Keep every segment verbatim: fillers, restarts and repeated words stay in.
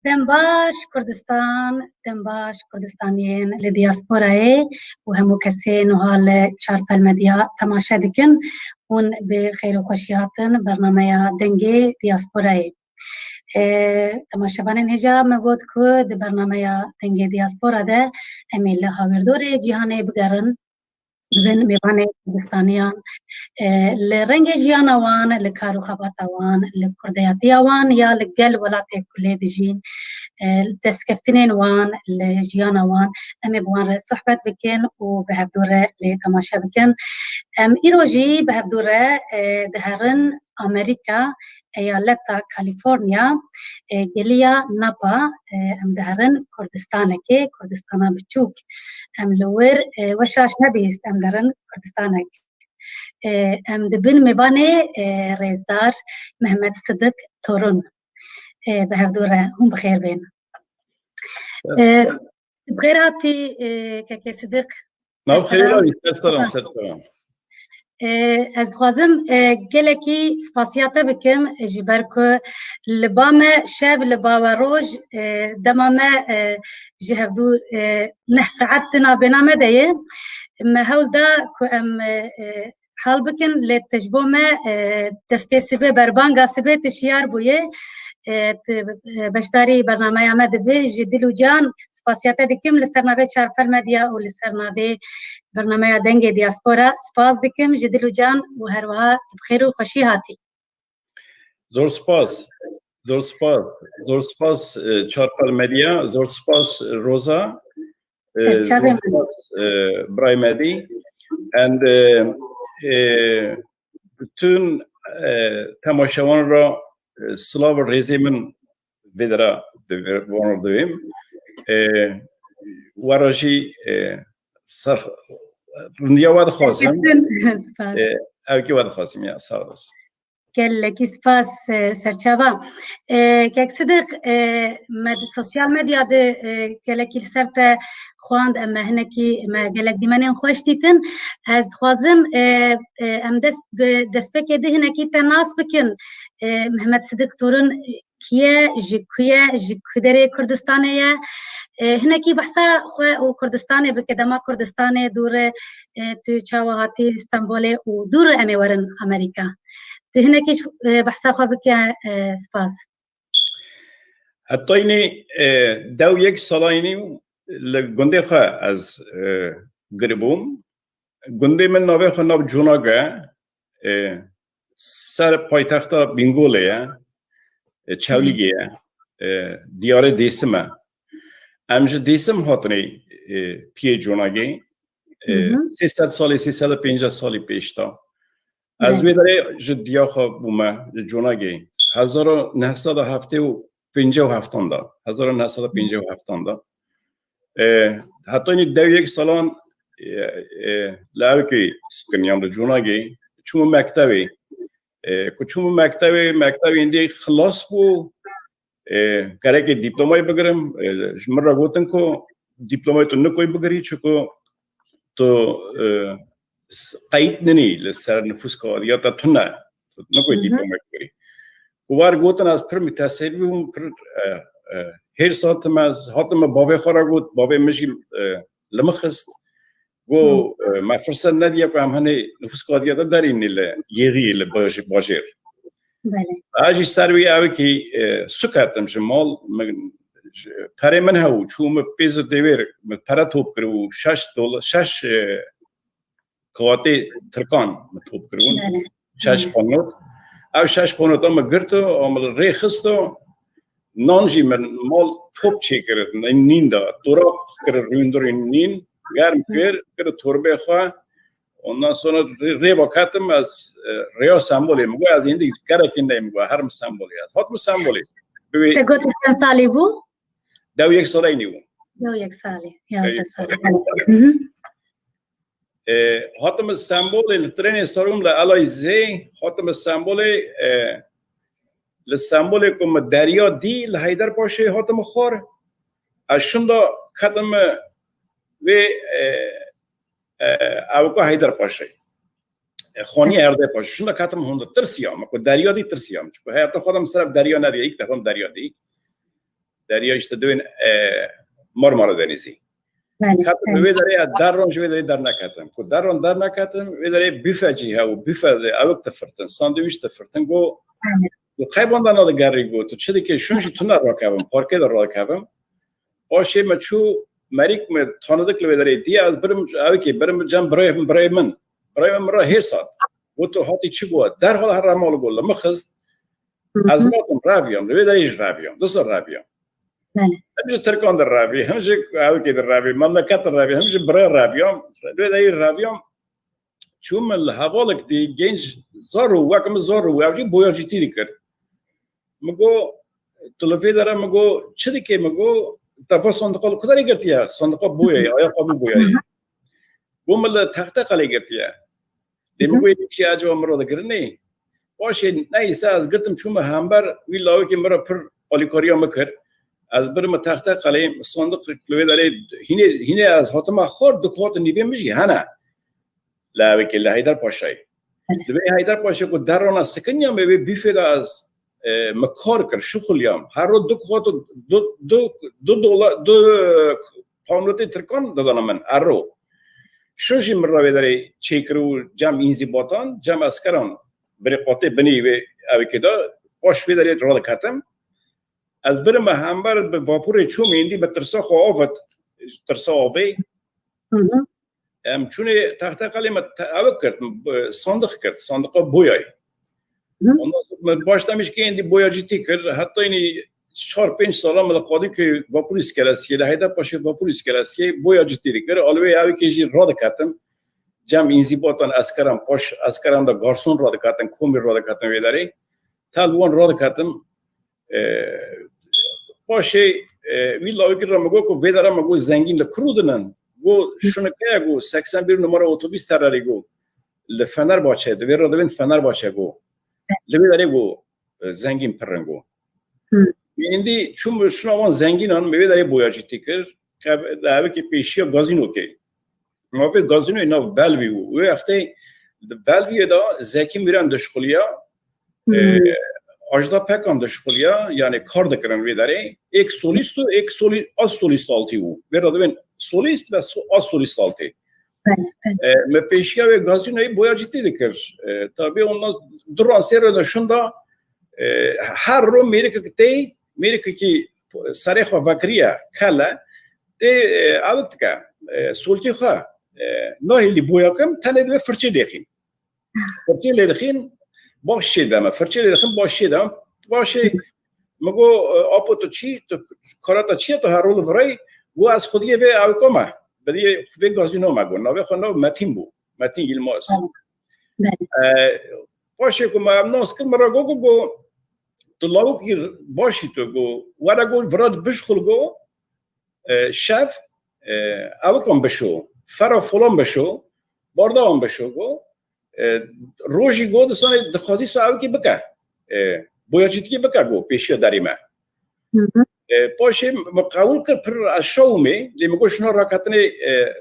Dem baş Kurdistan, dem baş Kurdistaniyên li diasporayê û hemû kesên wiha li Çarpel Medya temaşe dikin. Hûn bi xêr û xweşî hatin bernameya Dengê Diasporayê. E, temaşevanên hêja me got ku di bernameya Dengê Diaspora de em ê li hawirdorê cîhanê bigerin, bibin mêvanê Kurdistaniyan, e, li rengê jiyana wan, li kar û xebata wan, li kurdeyatiya wan ya li gel welatê ku lê dijîn, e, li destkeftinên wan, li jiyana wan, em ê bi wan re sohbet bikin û bi hevdû re lê temaşe bikin. Em îro jî bi hevdû re, e, diherin Amerîka, eyaleta Kalîforniya, e, geliya Napa, e, em diherin Kurdistanekê, Kurdistana biçûk. Em li wir, e, weşaş nebîst, em derin Kurdistanek. E, em dibin mêvanê, e, rêzdar Mehmet Sidik Torun. E, bi hevdû re hûn bi xêr bên. E, bi xêr hatî, e, kekê Sidik. Nav xêr hatî, ser seran, ser seran. E, ez dixwazim, e, gelekî spasiya te bikim, e, ji ber ku li ba me şev, li ba we roj, e, dema me, e, ji hevdû, e, neh saet di navbêna me de ye. Me hewl da ku em, e, e, hal bikin, lê tu ji bo me, e, destê sibê, berbanga sibê tu şiyar bûye. E, tu, e, beşdarî bernameya me dibî, ji dil û can spasiya te dikim li ser navê Çarpel Medya û li ser navê bernameya Dengê Diaspora. Spas dikim ji dil û can û her wiha tu bi xêr û xweşî hatî. Zor spas. Zor spas. Zor spas, e, Çarpel Medya. Zor spas, Roza. E, Serçavê zor min. Spas, e, Brahim Edi. And, e, e, bütün, e, temaşevan ra, e, silav û rêzê min vê dera divê-, wan divêm. E, we ra jî, e, ser, rindiya we dixwazim. Spas. E, evkê we dixwazim ya, sağ olasın. Gelekî spas, e, serçava. E, Kek Sidik, e, me di sosyal medya de, e, gelekî li ser te xwend, em me hinekî, me gelek dîmenên xweş dîtin. Ez dixwazim, e, e, em dest bi destpêkê de hinekî te nas bikin. E, Mehmet Sidik Torun kî ye, ji ku ye, ji ku derê Kurdistanê ye? E, hinekî behsa xwe û Kurdistanê bike, dema Kurdistanê dûr e, e, tu çawa hatî Stenbolê û dûr em ê werin Amerîka? Tu hinekî ji, e, behsa xwe bike, e, spas. Heta înî, e, dew yek sala înî li gundê xwe ez, e, giribûm. Gundê min navê xwe nav Cûnag e, e, ser paytexta Bîngolê ye, e, Çewlîgê ye, e, diyarê Dêsim e. Em ji Dêsim hatinê, e, piyê Cûnagê, e, Hı hı. sê sed salî, sê sed û pêncî salî pêş de. Ez Evet. vê derê ji diya xwe bûme, ji Cûnagê. Hezar û neh sed û heftê û pêncî û heftan de. Hezar û neh sed û pêncî û heftan de. E, heta înî dew yek salan, e, e, li Ewkê sikiniyam, li Cûnagê. Çûm mektevê. E, ku çûm mektevê, mektevê hindê xilas bû. E, gerekê dîplomayê bigirim. E, ji min re gotin ku dîplomayê tu nikoyî bigirî, çunku tu, e, s-, qeyd ninî li ser nifûska ya te tune. Tu nikoyî Hı hı. dîplomayê bigirî. Ku war gotin ez pir mutesîr bûm, pir, e, e, hêrs hatim ez, hatim min bavê xwe re got, bavê min jî, e, li min xist. Got, Hı. e, me firset nediye ku em hinê nifûska diya te derînî li Yêxiyê li baj-, bajêr. Belê. Ez jî ser wî ewikî, e, sû ketim ji mal, min, ji, perê min hebû, çû min pêz û dêwêr, min pere top kiribû, şeş dola-, şeş, e, kawatê tirkan min top kiribûn. Belê. Şeş Belê. ponot. Ev şeş ponota min girt û, a min rê xist û, nan jî min mal top çêkir, nîn da, doraq kir, rûndirî nîn, germ Hı. kir, kir torbê xwe. Ondan sonra rê-, rêva ketim ez, e, rêya Stenbolê, min got, ez êndî gerekî neyê, min got, herim Stenbolê. Ez hatim Stenbolê. Bi wê Te got çend salî bû? Dew yek salî nî bû. Dew yek salî, Dew yazdeh yek salî. salî. Hı hı. E, hatim Stenbolê, li trênê ser bûm li Elazığê, hatim Stenbolê, e, li Stenbolê ku min derya dî, li Heyderpaşê hatim xwar. Ez şinda ketim vê, e, e, ewka Heyderpaşê. E, xaniyê Heyderpaşê. Şinda ketim hunda, tirsiyam, ku derya dî tirsiyam. Çunku heyata xwe de min ser ev derya nediye, ilk defa min derya dî. Derya işte dibên, e, Marmara Denizî. Belê, ketim li belê. Wê derê ya der ron ji wê derê derneketim. Ku der ron derneketim, wê derê büfe cî hebû, büfe de ewik difirtin, sandwîç difirtin. Got, belê. Tu qey wenda nadigerî, got, tu çi dikê, şûn jî tune rakevim, parkê de rakevim. Paşê me çû, merîk me tanıdık li wê derê diye, ez birim, ewikê, birim cem birayê, birayê min. Birayê min min re hêrs hat. Got, tu hatî çi, got, derhal her remal, got, li min xist. Hı hı. Ez hatim reviyam, li wê derê jî reviyam, du sal reviyam. Belê. Hem ji Tirkan de revî, hem ji ewikê de revî, memleket de revî, hem ji birê reviyam, li wê derê reviyam. Çûm min li hevalek dî, genç, zar û wek min zar û ew jî boyacîtî dikir. Min got, tu li vê dere, min got, çi dikê? Min got, te va sandiqa li ku derê girtiye? Sandiqa boyayê, aya qabû boyayê. Got, min li Texte Qelê girtiye. Dê min got, êdî çi acaba min re digirinê? Paşê neyse ez girtim çûme hember, wî lawikê min re pir alîkariya min kir. Ez birime Texte Qelê, sandiq li wê derê, hînê, hînê ez hatime xwar, du kat nîvê min jî hene. Li ewikê li Heyder Paşayê. Belê. Divê Heyder Paşa ku der rona sikiniya me wê bîfê de ez, e, me kar kir, şixuliyam. Her ro du kat, du, du, du dolar, du poundotê Tirkan didana min, her ro. Şûn jî min re wê derê çêkir û cem înzîbatan, cem eskeran birê qatê binî wê ewikê de, paş wê derê radiketim. Ez birime hember bi vapûrê çûm, êndî me tirsa xwe avêt, tirsa avê. Hı hı. Em çûnê Texte Qelê, me te-, ewik kir, sandiq kir, sandiqa boyayê. Hı. Ondan sonra me baş demîşkê êndî boyacîtî kir, heta ênî çar pênc sala me li Qadîkuyê vapûr îskelesiyê, li Heyder Paşê vapûr îskelesiyê boyacîtî dikir. A li wê ewikê jî radiketim. Cem înzîbatan eskeran, paş eskeran de garson radiketin, komî radiketin wê derê. Tel wan radiketim. E, paşê, e, wî lawikî re min got ku vê dere, min got, zengîn li ku rûdinin? Got, şûnike ye, got, seksen bir numara otobüs tererî, got, li Fenerbahçe, di vê re dibên Fenerbahçe, got. Li vê derê, got, e, zengîn pir in, got. Hı. Êndî çûm şûna wan zengînan, me wê derê boyacîtî kir, ke-, di ewikê pêşiya gazînokê. Navê gazînoyê nav Belvî bû. Wê wextê di Belvîyê de Zekî Mîran dişuxuliya, Hmm. E, Ajda Pekan dişuxuliya, yani kar dikirin vê derê. Êk solîst û êk solî-, az solîst altî bû. Vê re dibên solîst ve so-, az solîst altî. Belê, belê. E, me pêşiya wê gazînoyê boyacîtî dikir. E, tabii ondan du ran sê re de şûnda, e, her ro mêrikek tê, mêrikekî serê xwe vekiriye, kele, tê, e, ewik dike, e, solkî xwe, e, nahêlî boya kim, tenê divê firçê lêxîn. Firçê lê dixîn, baş çê deme. Firçê lê dixîn, baş çê deme. Başê, min got, e, apo tu çi, tu kara te çi ye, tu her rol virey? Got, ez xwediyê vê ewika me. Bediyê vê gazîno me, got. Navê xwe nav Metîn bû. Metîn Yilmaz. Belê. E, paşê ku me ev nas kir, min re got, got, got, tu lawikî baş î tu, got. Were, got, vira bişxul, got. E, şev, e, ewikan bişo, fera falan bişo, bardawan bişo, got, e, rojî, got, disanê dixwazî so ewikî bike. E, boyacîtîkî bike, got, pêşiya derê me. Hı hı. E, paşê min qewil kir, pir ez şawimê, lê min got, şuna raketinê, e,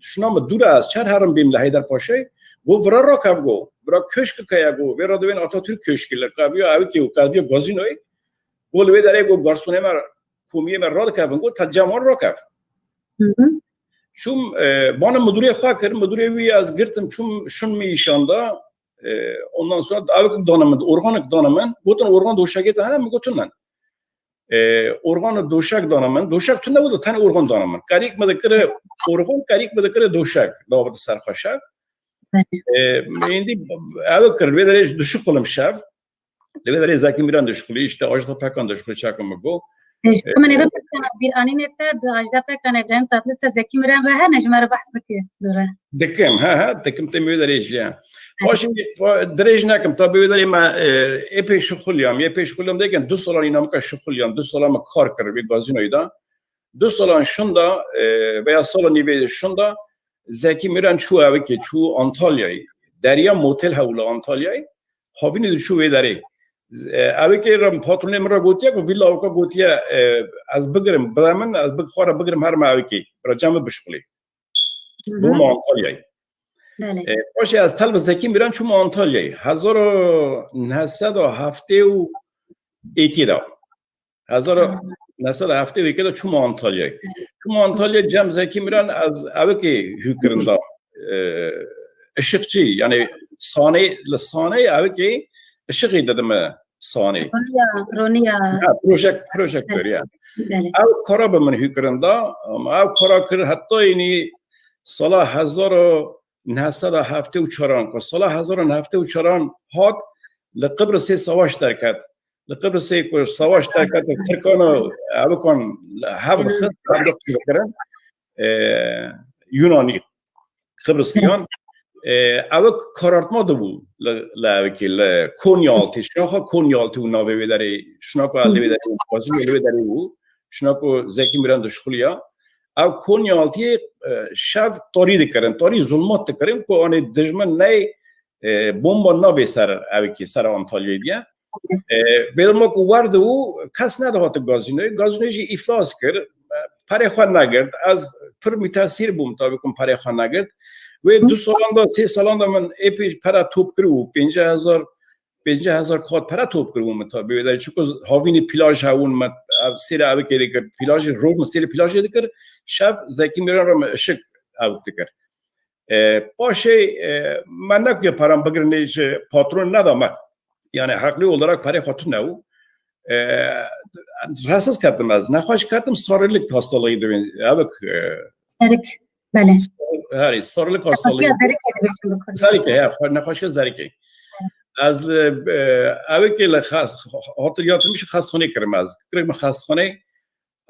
şuna min dûr e, ez çer herim bêm li Heyder Paşayê. Got, vira rakev, got, vira köşkeke ye, got, vê re dibên Atatürk Köşkî, li qebiya ewikê û qebiya gazînoyê. Got, li wê derê, got, garsonê me, komiyê me radikevin, got, te cem wan rakev. Hı hı. Çûm, e, bana müdürê xwe kir, müdürê wî ez girtim, çûm, şûn min îşanda, e, ondan sonra ewik dane min, organek dane min, gotin, organ doşakê te hene? Min got, tune. E, organ doşak dane min, doşak tune, got, tenê organ dane min. Qerîk min dikire organ, qerîk min dikire doşak, davêt ser xwe şev. Belê. E, êndî ewik kir, vê derê dişuxulim şev. Li vê derê Zekî Mîran dişuxulî, işte Ajda Pekan dişuxulî, çaku min got. E, ji min ê bipirsana, bîranînê te bi Ajda Pekan, Îbrahîm Tatlises, Zekî Mîran ve hene, ji me re behs bike dore. Dikim, he, he, dikim, tê wê derê jî, he. He. Paşê, pa-, dirêj nekim, tabi wê derê me, e, epey şixuliyam, epey şixuliyam derken du salan îna min ka şixuliyam, du salan min kar kir vê gazînoyê de. Du salan şûnda, e, veya sala nîvê şûnda, Zekî Mîran çû ewikê, çû Antalyayê. Derya Motel hebû li Antalyayê. Havînê diçû wê derê. E, ewikê re, patronê min re gotiye ku vî lawika gotiye, e, ez bigirim, bide min, ez bi-, xwe re bigirim, herime ewikê. Bira cem min bişuxulê. Hı hı. Bûme Antalyayê. Belê. E, paşê ez tel bi Zekî Mîran çûme Antalyayê. Hezar û neh sed û heftê û êkê de. Hezar û, ha, neh sed û heftê û yekê de çûm Antalyayê. Çûm Antalyayê cem Zekî Miran ez ewikê hûkirin da. E, ışıkçı, yani sahne, li sahneyê ewikê ışıkê didime sahneyê. Roniya, roniya. Ha, projek-, projektör ya. Belê. Ew kara bi min hûkirin da, ama ew kara kir heta înî sala hezar û neh sed û heftê û çaran, ku sala hezar û neh sed û heftê û çaran hat, li Qibrisê savaş derket. Li Qibrisê ku savaş derket, Tirkan û ewikan hev dixist, hev dikirin, e, Yunanî, Qibrisiyan. E, ewik karartma dibû li, li ewikê, li Konyaaltê, şaxa Konyaaltê û navê wê derê, şina ku li wê derê û, li wê derê bû, şina ku Zekî Miran dişuxuliya. Ew Konyaaltiyê, e, şev tarî dikirin, tarî zulmat dikirin ku anê dijmin ney, e, bomba navê ser ewikê, ser Antalyayê diye. E, bêdema ku werde û kes nedihate gazînoyê, gazînoyê jî îflas kir, e, perê xwe negirt. Ez pir mutesîr bûm, tabî ku min perê xwe negirt. Wê du salan de, sê salan de min êpî pere top kiribû, pêncî hezar, pêncî hezar kat pere top kiribû min tabî. Wê de çiku havînî plaj hebûn, min ev sêre ewikê dikir, plajê, roj min sêrê plajê dikir, şev Zekî Miran re min ışik ewik dikir. E, paşê, e, me nekuye peran bigirinê ji patron neda me. Yani haklı olarak perê xwe tune û, e, rahatsız ketim ez. Nexweş ketim, sarılık hastalığı dibin. Ewik, e, Sarılık. Belê. Herî, sarılık hastalığı. Nexweşiya zerikê dibêjin bi kurdî. Zerikê, he, xwe-, nexweşiya zerikê. Ez, e, ewikê li xas-, hatır yatırmış xastxanê kirim ez. Kirim xastxanê.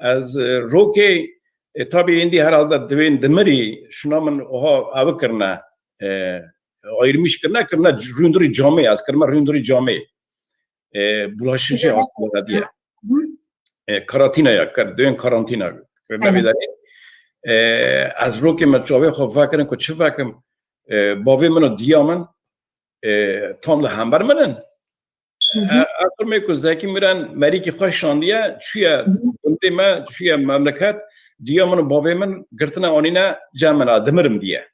Ez, e, rokê, e, tabii êndî herhalde divên dimirî, şuna min oha evi kirine, e, ayırmış kirine, kirine c-, rûndurî camê, ez kirime rûndurî camê. E, bulaşıcı hastalığı diye. Hı. E, karantinaya kir, divên karantina kirine. Evet. Vê derê. E, ez rokê me çavê xwe vekirin ku çi vekim, e, bavê min û diya min, e, tam li hember min in. Hı hı. E, ez xurmê ku Zekî Miran merîkî xwe şandiye, çûye Hı hı. gundê me, çûye memleket, diya min û bavê min girtine anîne cem min, a dimirim diye.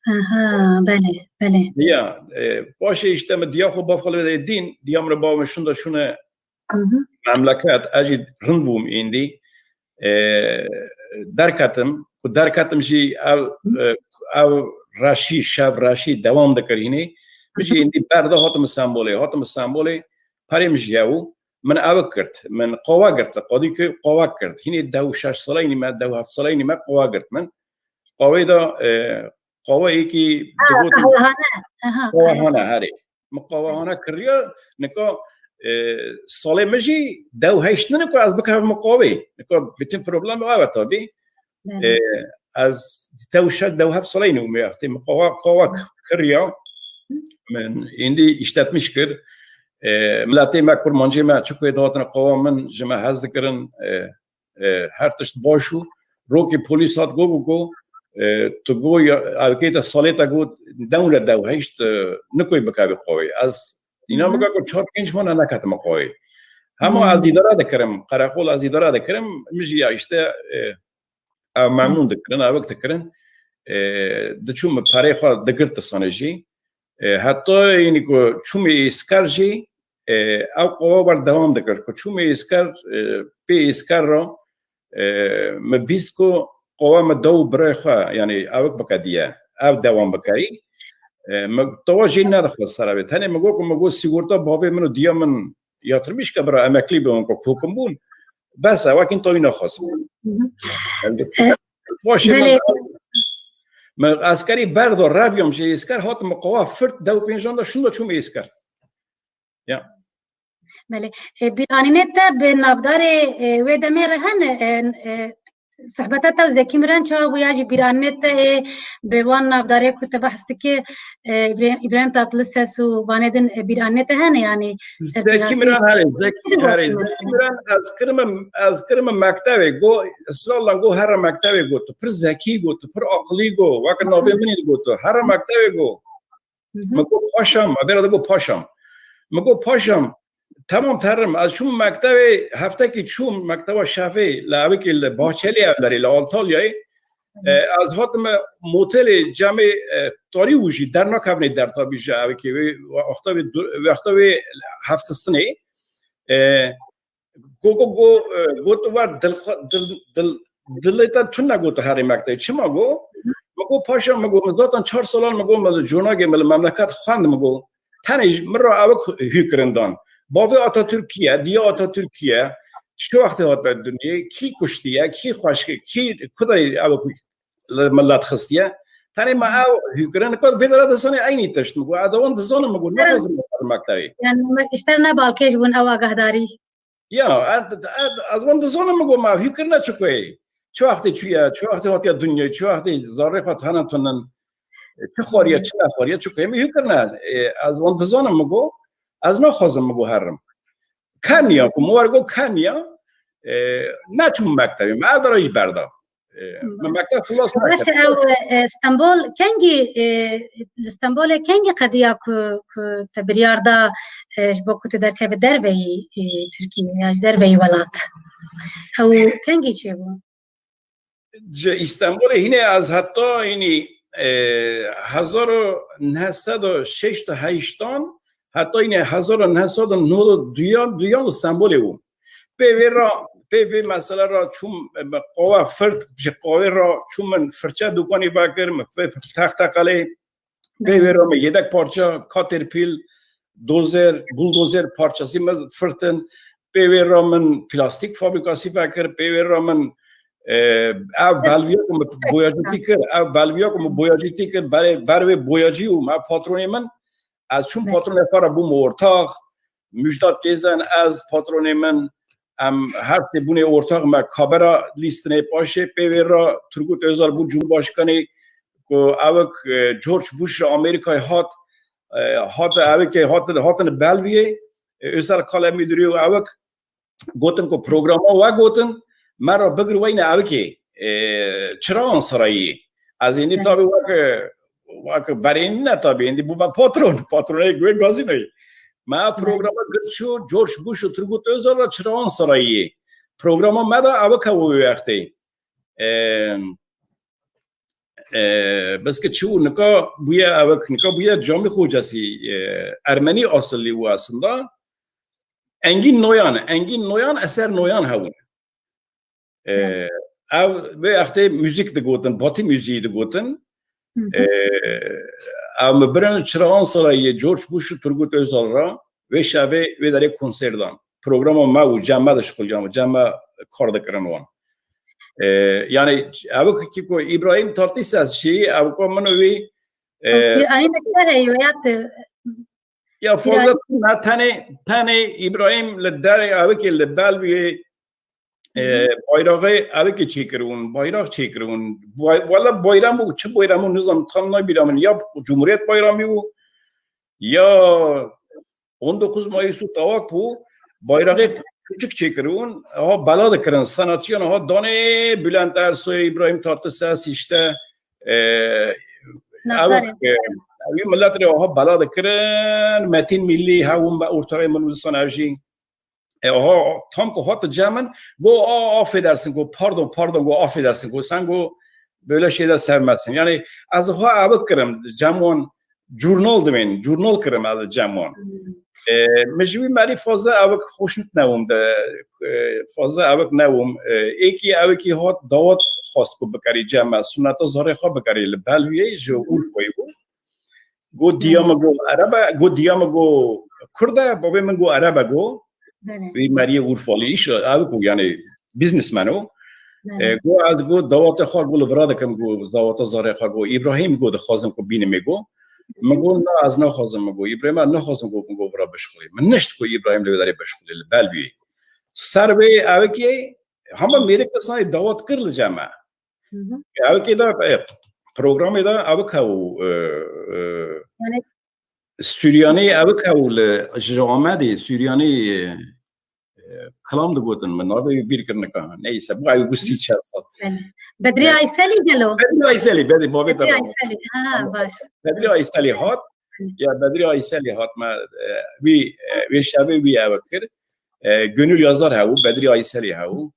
Aha, belê, belê. Ya, e, paşê işte min diya xwe bav xwe li vê dîn, diya min û bavê min şûnde şûne Hı hı. memleket, ez jî rind bûm êndî. E, derketim, ku derketim jî ev, Hı. e, ev reşî, şev reşî dewam dikir hînî. Min jî Hı hı. êndî berda hatim Stenbolê, hatim Stenbolê, perê min jî hebû. Min ew girt, min qawa girt, qadî ku qawa girt. Hînî deh û şeş saleyî me, deh û heft saleyî me qawa girt min. Qawê de, e, qawa yekî Ha, digot qehwehane. Aha, qehwehane, herê. Min qawehane kiriye, nika, e, salê min jî deh û heşt nîne ku ez bikevim qawê. Nika bütün problem ev e tabii. Evet. E, ez deh û şeş, deh û heft saleyî ne û me wextê min qawa, qawa kiriya. Min êndî işletmiş kir. E, miletê me, kurmancê me, çi ku ê dihatine qawa min ji me hez dikirin, e, e, her tişt baş û rokê polîs hat got, got, got, e, tu got ya, ewkê te salê te got, dewle dew heşt, e, nikoy bikevî qawê. Ez îna Hı hı. bika ku çar pênc mane neketime qawê. Hema Hı. ez îdare dikirim, qereqol ez îdare dikirim, min jî ya işte, e, ev memnûn dikirin, ewik dikirin. E, diçûm perê xwe digirt disanê jî. E, heta yînî ku çûmê Êsker jî, e, ew qawa berdewam dikir. Ku çûmê Êsker, e, pê Êsker re, e, me bîst ku qawa me dew birê xwe, yanî ewik bikediye. Ev dewam bikerî. E, me tawa jî nedixwest ser evê. Tenê me got ku me got sigorta bavê min û diya min yatırmış ke bira emeklî bibin ku kokim bûn. Bes e, wekîn tawî naxwasim. Hı hı. Yani, E, baş e, belê. Me, me eskerî berdo, reviyam ji Êsker, hatim qawa firt, dew pêncan de şûnde çûm Êsker. Ya. Belê. E, bîranînê te bi navdarê, e, wê demê re hene, e, e, sohbeta te û Zekî Miran çawa bû ya jî bîranînê te, e, bi wan navdarê ku te behs dikî, e, Îbrahîm, Îbrahîm Tatlıses û vanê din, e, bîranînê te hene, yanî Zekî Miran herê, Zekî herê, Zekî Miran ez kirime, ez kirime mektevê, go, israrla go here mektevê go, tu pir zekî go, tu pir aqilî go, weke navê min ê go, tu here mektevê go. Hı hı. Min got paşam, evê re digot paşam. Min got paşam, temam terim, ez çûm mektevê, heftekî çûm mekteva şevê, li evikê li Bahçeli Evlerê, li Antalyayê. Hı hı. E, ez hatime motelê cemê, e, tarî û jî dernakevnê dertabî ji evikê wê, wexta wê du-, wexta wê heftistinê. E, Go, go, go, e, go tu war dil, dil, dil, dilê te tune go tu herî mektebê. Çima go? Mi go paşa mi go, mi zaten çar salan mi go, mi li Conagê mi li memleket xwend mi go. Tenê ji min re ewik hûkirin dan. Bavê Atatürk kî ye? Diya Atatürk kî ye? Çi wextê hate dinyê? Kî kuştiye? Kî xweşke? Kî kuderê ewik li millet xistiye? Tenê me ew hûkirin, ka vê dera dizanê eynî tişt mi go. Ez wan dizanim mi go, nexwazim mektebê. Yani me işler ne balkêş bûn ew agahdarî. Ya, ez, ez, ez wan dizanim mi go, me hûkirine çi ku ye? Çi wextê çûye, çi wextê hatiye dinyê, çi wextê zarê xwe tane tunin, çi xwariye, çi nexwariye, çi ku ye, me hûkirine, e, ez wan dizanim mi go, ez naxwazim mi go herim. Keniya, ku mi war go keniya, e, neçûm mektebê, me ev dera jî berda. E, me mekteb xilas Baş nekir. Ew, e, Stenbol kengî, e, li Stenbolê kengî qediya ku, ku te biryar da, e, ji bo ku tu derkevî derveyî, e, Tirkiyê ya ji derveyî welat? Ew kengî çêbû? Ji Îstanbulê hînê ez heta hînî, e, hezar û neh sed û şêst û heştan heta hînê hezar û neh sed û nod û duyan, duyan li Stenbolê bûm. Pê vê re, pê vê mesele re çûm, e, bi qawe firt, ji qawê re çûm min firçe dukanî vekir, min pê text teqelê, pê vê re min yedek parça, katerpîl, dozer, buldozer parçasî min firtin, pê vê re min plastîk fabrîkasî vekir, pê vê re min, e, ev belviya ku min boyacîtî kir, ev belviya ku min boyacîtî kir, berê, ber vê boyacî û me patronê min, ez çûm patronê xwe re bûm ortax, Müjdat Gezen, ez, patronê min, em her sê bûnê ortax me kabera lîstinê paşê pê vê re Turgut Özal bû Cumhurbaşkanê ku ewik, e, George Bush ji Amerîkayê hat, e, hat ewikê hatin, hatin Belviyê, e, Özel Kalem Müdürü û ewik gotin ku programa we gotin, me re bigir weyne ewikê, e, Çiragan Sarayî. Ez êndî tabî wek, wek berênî ne tabî, êndî bûme patron, patronê wê gazînoyê. Me ev programa girt çû, George Bush û Turgut Özal re Çiragan Sarayî. Programa me de ewik hebû wê wextê. E, e, bes ki çi û nika bûye ewik, nika bûye camî xocesî, e, Ermenî asillî û aslında Engîn Noyan, Engîn Noyan, Eser Noyan hebûn. E, ev vê extê müzik digotin, batî müziği digotin. Hı hı. E, ev mi birin Çiragan Sarayê George Bush û Turgut Özal ra vê şevê vê derê konser dan. Programa me û cem me dişixuliyan, cem me kar dikirin wan. E, yani ev ki ku İbrahim Tatlıses jî, ev ku min û wî, e, Ay, ay, ne kadar iyi, ya te- Ya fazla ne tenê, tenê İbrahim li derê ewikê li Belviyê, e, bayraxê ewikê çêkiribûn, bayrax çêkiribûn. Bay-, wala bayram bû, çi bayram bû nizam, tam nabîra min. Ya Cumhuriyet Bayramı bû, ya on dokuz Mayıs û tawak bû, bayraxê küçük çêkiribûn, aha bela dikirin, sanatçiyan aha danê Bülent Ersoy, İbrahim Tatlıses işte, e, Naftarê. Ew, e, ew millet rê aha bela dikirin, Metin Milli, hewin be ortaxê min û distan ev jî. E, aha, tam ku hat cem min, go, "A, affedersin," go, "Pardon, pardon," go, "Affedersin," go, "Sen," go, "böyle şeyler sevmezsin." Yani, ez ha ew kirim, cem wan curnal dimên, curnal kirim ez cem wan. Hmm. E, min ji wî merî fazla ewik xweşnit nebûm de, e, fazla ewik nebûm. E, êkî ewikî hat dawet xwest ku bikerî cem me, sunneta zarê xwe bikerî li Belviyê ji Urfayê bû. Go diya min go Ereb e, go diya min go Kurd e, bavê min go Ereb e go. Belê. Wî meriyê Urfalî, îş, ew ku, yani, businessman o. Belê. E, go ez go dawata xwe go li vira dikim, go dawata zarê xwe go, "Îbrahîm," go, "dixwazim ku bînimê," go. Min go, "Na, ez naxwazim," min go, "Îbrahîm, ez naxwazim," go, "min go vira bişixulî." Min nişt ku Îbrahîm li vê derê bişixulî, li Belviyê. Ser vê ewikê hema mêrik kesanê dawet kir li cem me. Hı hı. Ewikê de, e, programê de ewik hebû, e, e, Yani Suryanî ewik hebû li, ji Amedê, Suryanî, e, e, kilam digotin, min navê wî bîr kir nika. Neyse, bu ew bû sî çar sal. Yani Bedrî Ayselî gelo? Bedrî Ayselî, Bedrî, bavê te Bedrî Ayselî, ha, baş. Bedrî Ayselî hat. Ya Bedrî Ayselî hat me, e, wî, e, wê şevê wî ewik kir. E, Gönül Yazar hebû, Bedrî Ayselî hebû.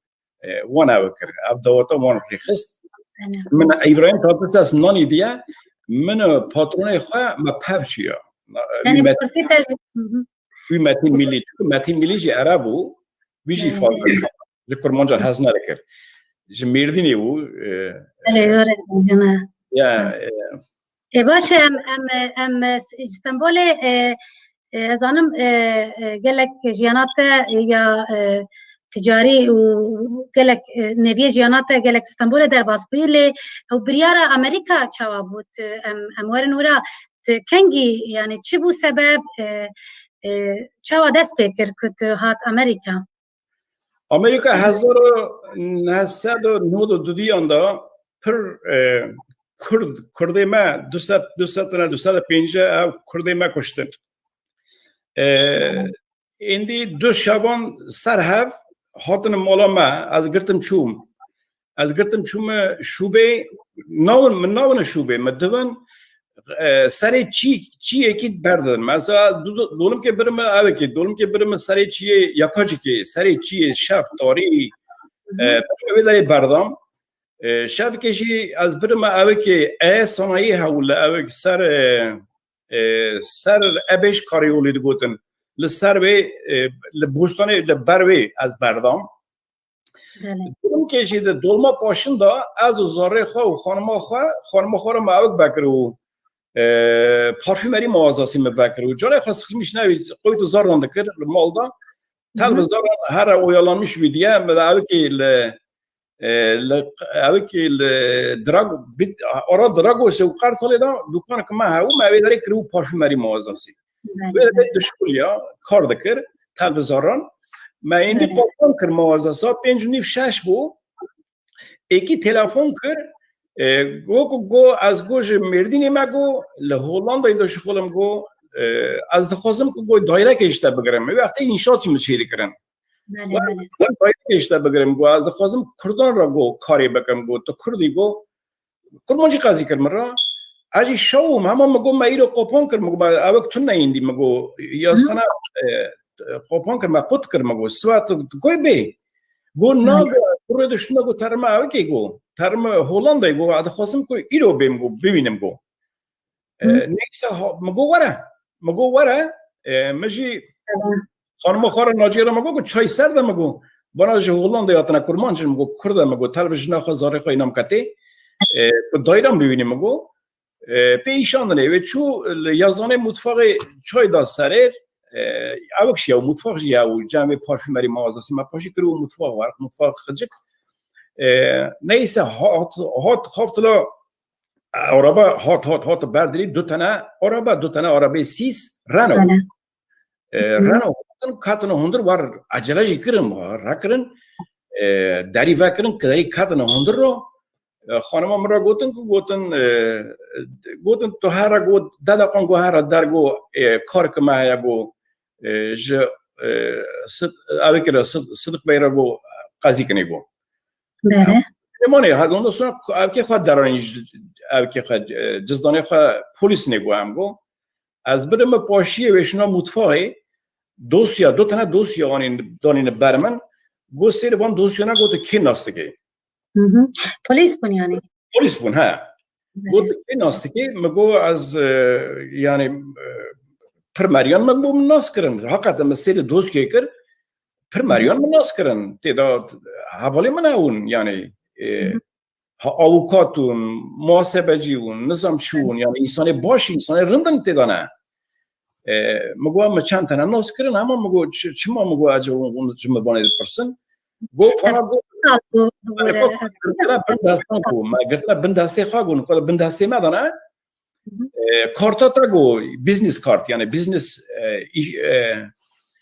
E, wan ew kir. Ev daweta wan rêxist. Aynen. Min Îbrahîm Tatlises nanî diye, min û patronê xwe me pev çûya. Yani Wî Met-, kurtî te-, hı hı. Wî Metin Milî, çünkü Metin Milî jî Ereb bû. Wî jî fazla ji kurmancan hez nedikir. Ji Mêrdînê bû. E, Belê, were, cina. Ya, e, Ê, baş e, em, em, em, e, ji Stenbolê, e, e, ez zanim, e, e, gelek jiyana te, e, ya, e, ticarî û gelek, e, neviyê jiyana te gelek Stenbolê derbas bûyî, lê ew biryara Amerîka çawa bû? Tu, em, em werin wira, tu kengî, yani çi bû sebeb, e, e, çawa dest pê kir ku tu hat Amerîka? Amerîka hezar û neh sed û nod û dudiyan de pir, e, Kurd, Kurdê me du sed, du sed ne, du sed û pêncî ev Kurdê me kuştin. E, Êndî du şevan ser hev hatin mala me, ez girtim çûm. Ez girtim çûme şûbê, nawin, min nawine şûbê, min divin, e, serê çî, çiyekî berdin. Mesela du, du, dolimkê birime evekê, dolimkê birime serê çiyê yakacikê, serê çiyê şev, tarî, e, birime vê derê berdam. E, şevkê jî ez birime evekê, e, sanayî hewl li evek ser, e, e, ser ebêj karê olê digotin. Li ser wê, e, li bostanê, li ber wê ez berdam. Belê. Dolimkê jî di dolma paşin de ez û zarê xwe û xanima xwe, xanima xwe re me ewk vekir û, e, parfûmerî mağazasî me vekir û carê xwe sixilmîş navî qoyt û zarran dikir li mal de. Tel bi zarran here oyalanmîş bî diye, me de ewkê li, e, li, ewkê li Drago, bit, ara Dragosê û Qertalê de dûkanek me hebû, me wê derê kiribû parfûmerî mağazasî. Belê. Wê de dişuliya kar dikir, tel bi zarran. Me êndî Belê. Qopon kir mağazasa, pênc û nîv şeş bû. Êkî telefon kir, e, go ku go ez go ji Mêrdînê me go, li Hollandayê dişuxulim go, e, ez dixwazim ku go dayrekê ji te bigirim. Wê wextê înşaat jî min çêdikirin. Belê, belê. Dayrekê ji te bigirim go, ez dixwazim Kurdan re go karê bikim go, tu Kurdî go. Kurmancî qezî kir min re. Ez jî şewim, hema min got me îro qopon kir, min got me ewek tune yîndî, min got yazxana, e, qopon kir, me qut kir, min got siwa tu, tu koy bê. Got na, got kurê diştime, got terime ewekê, got terime Hollandayê, got ez dixwazim ku îro bêm, got bibînim, got. E, neyse, ha, min got were. Min got were. E, min jî Xanima xwe re nacî re me got ku çay ser de me got. Bana ji Hollandê hatine kurmanc in, me got kurd e, me got tel bi jina xwe zarê xwe înan ketê. E, ku dayran bibînî me got. E, pê îşandinê wê çû li yazanê mutfaxê çay da serê. E, ewk jî ew mutfax jî ew cem wê parfûmerî mağazası me paşî kiribo mutfax var, mutfax xicik. E, neyse hat, hat haftila araba hat, hat, hat berdirî du tane araba, du tane arabê sîs Renault. Belê. E, Renault hatin, ketin hundir war, ecele jî kirin, war rekirin, e, derî vekirin, kiderî ketin hundir ro. E, xanima min re gotin ku gotin, e, gotin tu here got, de deqan got here der got, e, karke me heye got, e, ji, e, Sid-, evekê re Sid-, Sidiq Bey re got, qezî kinê got. Belê. Lêmanê, ha, ondan sonra evkê xwe deranî, evkê xwe, e, cizdanê xwe polîs nê got em got. Ez birime paşiyê wê şina mutfaxê, dosya, du tane dosya anîn, danîne ber min. Got sêrê van dosyana got kê nas dike. Hı hı. Polîs bûn yani. Polîs bûn, he. Belê. Got kê nas dike, min got ez, e, yani, e, pir meriyan min bû min nas kirin. Hakikaten min sêrê dosyayê kir, pir meriyan min nas kirin. Tê de hevalê min hewin, yani, e, Hı hı. Ha, avukat û muhasebecî û nizam çi û, yani, însanê baş, însanê rind in tê de ne. E, min got, min çend tane nas kirin, hema min got, çi, çima min got, ece hûn, hûn ji min vanê dipirsin. Got, fana got, Ev kal bu, bu me böyle, got, ev girtine bin destan got, me girtine bin destê xwe got, got, bin destê me de ne. Hı hı. E, karta te got, business card, yani business, e, iş, e,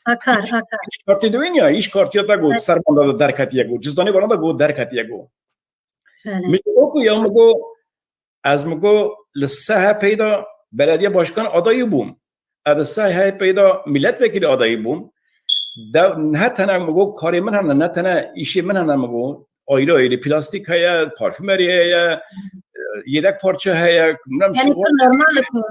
Akar, iş, akar. Iş kartê diwên ya, iş kartiya te got, Evet. Sermanda de derketiye got, cizdanê vana de got, derketiye got. Belê. Min ji bo ku ya min got, ez min got li S H P'ê de belediye başkan adayî bûm. Ez li S H P'ê de milletvekilî adayî bûm. De, ne tene min got karê min hene, ne tene îşê min hene min got. Ayrı ayrı plastik heye, parfümerî heye, e, yedek parça heye, bilmem Yani şu var. Normal ku.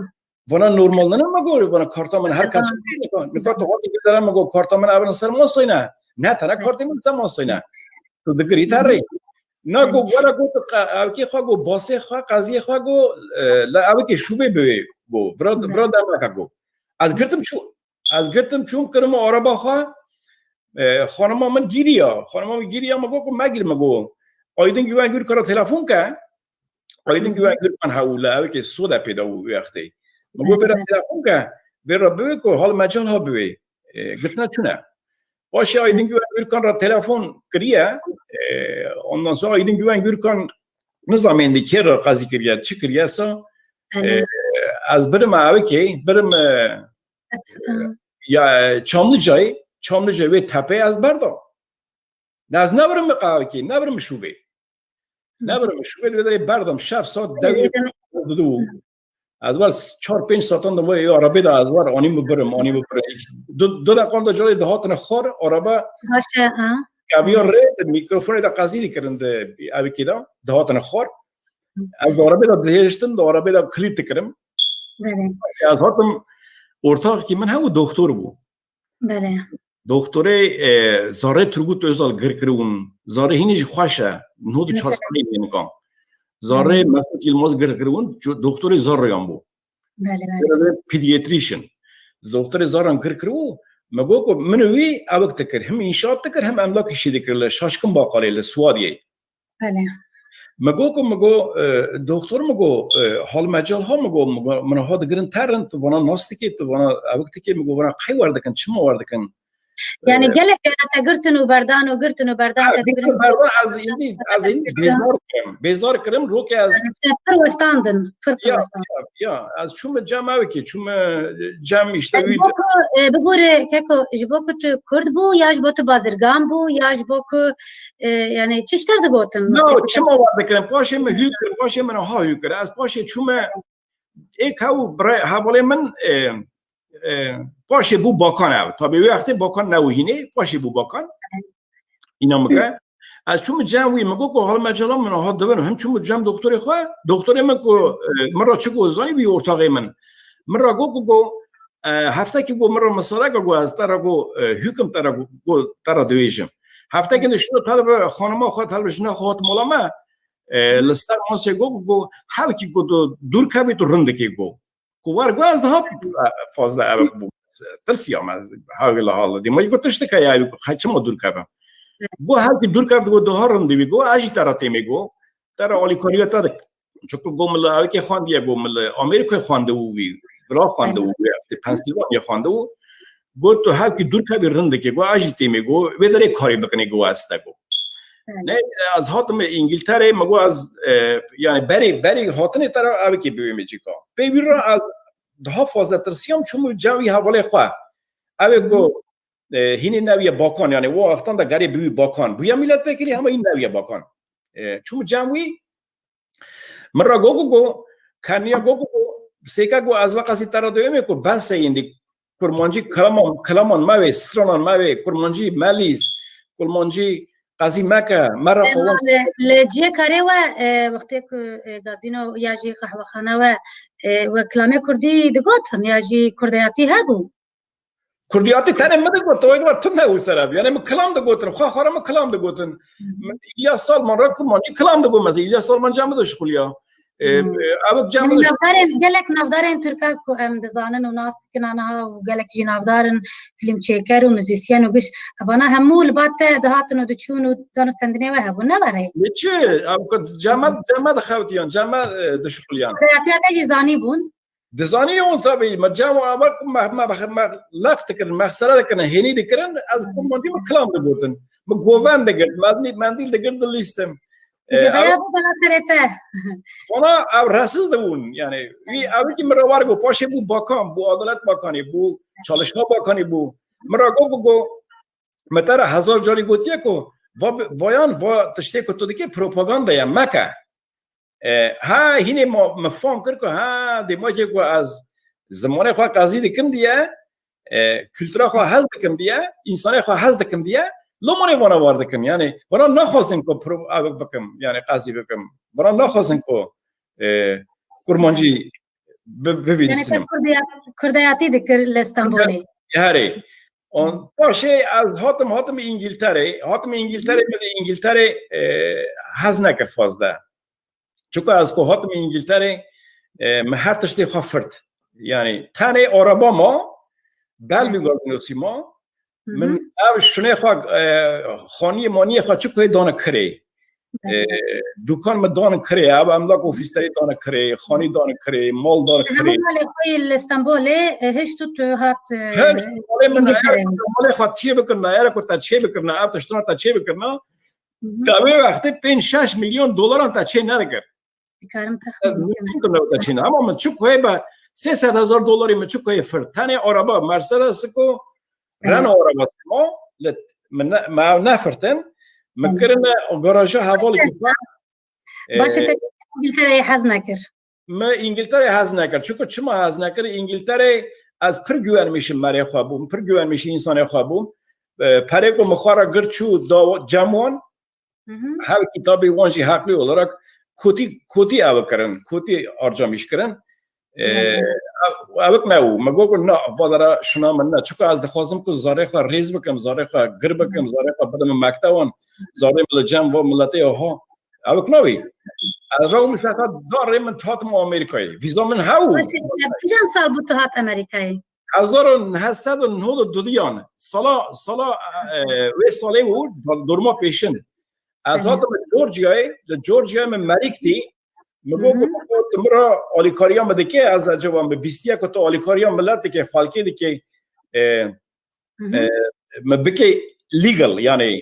Vana normal nene me got, vana karta min her kes Ha. Nika, nika tu hotî vê dere me got karta min evin ser masayne. Ne tene kartê min ser masayne. Tu digirî terê. Na got, were got, evkê xwe got, basê xwe, qeziyê xwe got, e, la evkê şûbê bi wê got. Vira, vira demeke got. Ez girtim çû, ez girtim çûm kirim araba xwe. E, xanima min giriya. Xanima min giriya, min got ku megir, min got. Aydin Güven Gürkan'a telefon ke. Aydin Güven Gürkan hew li ewekê soda pê de û wê wextê. Min got vê re telefon ke, vê re biwê ku hal mecal ha biwê. E, gotine çune. Paşê Aydin Güven Gürkan re telefon kiriye. E, ondan sonra Aydin Güven Gürkan nizamên di kê re qazî kiriye, çi kiriye sa. E, ez birim ewekê, birim, e, ya, e, Çamlıcayê, Çamlıcayê wê tepeyê ez berdam. Ne, ez nebirim qawekê, nebirim şûvê. Nebirim şûvê, wê derê berdam, şev saet dewî didu. Ez var çar pênc saetan de vay arabê de ez var anî min birim, anî min birim. Du, du deqan de carê dihatine xwar, araba Baş e, ha. Kaviya rê, di mikrofonê de qezî dikirin di ewikê de, dihatine xwar. Ez di arabê de dihêştim, di arabê de kilît dikirim. Belê. Ez hatim, ortaxekî min hebû, doktor bû. Belê. Doktorê, e, zarê Turgut Özal gir kiribûn. Zarê hînî jî xweş e. Nod û çar salî yê nikan. Zarê Mesut Yilmaz gir kiribûn. Doktorê zaroyan bû. Belê, belê. Pediatrician. Doktorê zaran gir kiribû. Me got ku min û wî ewik dikir. Hem înşaat dikir, hem emlak îşî dikir li Şaşkin Bakalê, li Suadiyê. Belê. Me got ku, me got, e, doktor, me got, e, hal mecal ha, me got, me got, min ha digirin terin, tu vana nas dikê, tu vana ewik dikê, me got, vana qey wer dikin, çima wer dikin? Yani E, gelek jana te girtin û berdan û girtin û berdan ha, te digirin digirin. Berdan, ez îndî, ez îndî bêzar kirim, bêzar kirim, rokê ez Yani te pir westandin, pir pir Ya, westandin. Ya, ya, ez çûme cem ewikê, çûme cem işte Ez wî de. Boku, e, bibore, keko, ji bo ku tu Kurd bû, ya ji bo tu bazirgan bû, ya ji bo ku, e, yani çi ji te digotin? No, çima wer dikirin? Paşê min hû kir, paşê min ha hû kir. Ez paşê çûme êk hew birê hevalê min, e, e, paşê bû bakan ev. Tabii wê wextê bakan nebû hînê, paşê bû bakan. Îna min ke. Ez çûme cem wî, min got ku hal mecala min ha dibin, him çûme cem doktorê xwe. Doktorê min ku, e, min ra çi got zanî, wî ortaxê min. Min ra got ku, got, e, heftekî got min ra misaleke got, ez te ra got, e, hûkim te ra got, got te ra dibêjim. Heftekî de şino telve xanima xwe, telve jina xwe hat mala me, e, li ser masê got ku, got, hewkî got tu dûr kevî tu rindikê got. Ku wer got ez daha fazla ewik bûm. Tirsiyam ez hewgila hal. Dîma got tiştike ya ewik, qey çima dûr kevim? Got hewkî dûr kev, got daha rind dibî. Got ez jî te re têmê got. Te re alîkariya te dik. Çunku got min li ewikê xwendiye, got min li Amerîkayê xwendibû wî. Vila xwendibû wî. Pennsylvania xwendibû. Got tu hewkî dûr kevî rind dikê. Got ez jî têmê got. Vê derê karê bikinê got ez te got. Evet. Ne, ez hatim Îngilterê, me got ez, e, yani berê, berê hatinê te re ewikê bibê me cîka. Pê wî re ez daha fazla tirsiyam, çûm cem wî hevalê xwe. Ew ê ku, e, hînî newiye bakan, yani o wextan de gerê bibî bakan. Bûye milletvekilî, hema hîn newiye bakan. E, çûm cem wî, min re got ku, got, keniya got ku, got, sêke got, ez ve qasî te re dewêmê ku behsê yîndî kurmancî kilaman, kilaman mewê, stranan mewê, kurmancî melîs, kurmancî qezî meke, me re Ema qewim. Li, li ciyê karê we, e, wextê ku, e, gazîno ya jî qehwexane we, e, we kilamê kurdî digotin ya jî kurdeyatî hebû? Kurdiyatî tenê min digot, tu wek var tu ne û sereb. Yani min kilam digotin, xwe xwe re min kilam digotin. Hı hı. Min, İlyas Salman re kurmancî kilam digot mesela. İlyas Salman cem min dişixuliya. E, Hmm. e, ew cem Yani min diş- navdarên, gelek navdarên Tirka ku em dizanin û nas dikin aniha û gelek jî navdar in, fîlmçêker û muzîsyen û giş, evana hemû li ba te dihatin û diçûn û danûstendinê we hebûn, ne were? Li çi? Ew ku cem me, cem me dixewtiyan, cem me, e, dişixuliyan. Kurdeyatiya te jî zanîbûn? Dizanî û tabî, me cem û ava ku me, me, me, me leq dikirin, mexsere dikirin, hênî dikirin, ez kurmancî min kilam digotin. Min govend digirt, mendîl, mendîl digirt dilîstim. Ji E, vaya ew bu bana serete. Vana ew resiz dibûn, yani, wî Evet. ew ki min re war got, paşê bû bakan, bû Adalet Bakanî, bû Çalışma Bakanî bû. Min re got, got, got, me te re hezar carî gotiye ku, va bi-, vayan, va tiştê ku tu dikê propaganda ye, meke. E, ha, hînê ma, me fam kir ku, ha, dêmakê ku ez zimanê xwe qezî dikim diye, e, kultura xwe hez dikim diye, însanê xwe hez dikim diye, lomanê vana war dikim. Yani, vana naxwazin ku pro-, ew bikim, yani qezî bikim. Vana naxwazin ku, e, kurmancî bi-, Yani te bivînîsim. Kurdiyat-, kurdeyatî dikir li Stenbolê. Herê. On, paşê ez hatim, hatim Îngilterê. Hatim Îngilterê, me di Îngilterê, e, hez nekir fazla. Çunku ez ku hatim Îngilterê, e, me her tiştê xwe firt. Yani tenê araba ma, Belvî Hı hı. Gazinosi ma, Min ev şunê xwe, e, xaniyê maniyê xwe çi ku hê dane kirê. E, dukan min dane kirê, ev emlak ofîserê dane kirê, xanî dane kirê, mal dane kirê. Hemû malê xwe yê li Stenbolê, e, hişt û tu hat, e, Hişt malê min, Îngiltere. Ev malê xwe çê bikirina, ere ku te çê bikirina, ev tiştana te çê bikirina, te wê wextê pênc şeş milyon dolaran te çê nedikir. Dikarim texmîn bikim. Mümkün de te çîne. Ama min çi ku heye be sê sed hezar dolarî min çi ku heye fir. Tenê araba Mercedes ku Renault araba sima, li, min ne, me ev nefirtin. Min kirine garaja hevalekî xwe. Baş e, te Îngiltereyê hez nekir. Me Îngiltereyê hez nekir. Çiku çima hez nekir? Îngiltereyê ez pir güvenmişim merê xwe bûm, pir güvenmişim însanê xwe bûm. E, perê ku min xwe re girt çû da cem wan, Hı hı. Her kitabê wan jî heqlî olarak kotî, kotî ew kirin, kotî arcamîş kirin. Ee, Evet. ev, ew ne û. Me got ku na, va dera şuna min ne. Çuka ez dixwazim ku zarê xwe rêz bikim, zarê xwe gir bikim, zarê xwe bidim mektewan, zarê min li cem va miletê ha. Ew nabî. Ez rew min sefa darê min tatim Amerîkayê. Vîza min hew. Baş e, kîjan sal bû tu hat Amerîkayê? Hezar û neh sed û nod û dudiyan, sala, sala, e, wê salê bû, dorma pêşin. Ez Hı hı. hatim Georgiayê, li Georgiayê min merîk dî. Min got ku Hı hı. tu min re alîkariya min dike, ez ecaba min bîstiye ku tu alîkariya milet dike, xelkê dike, e, Hı hı. e, min bike legal, yani,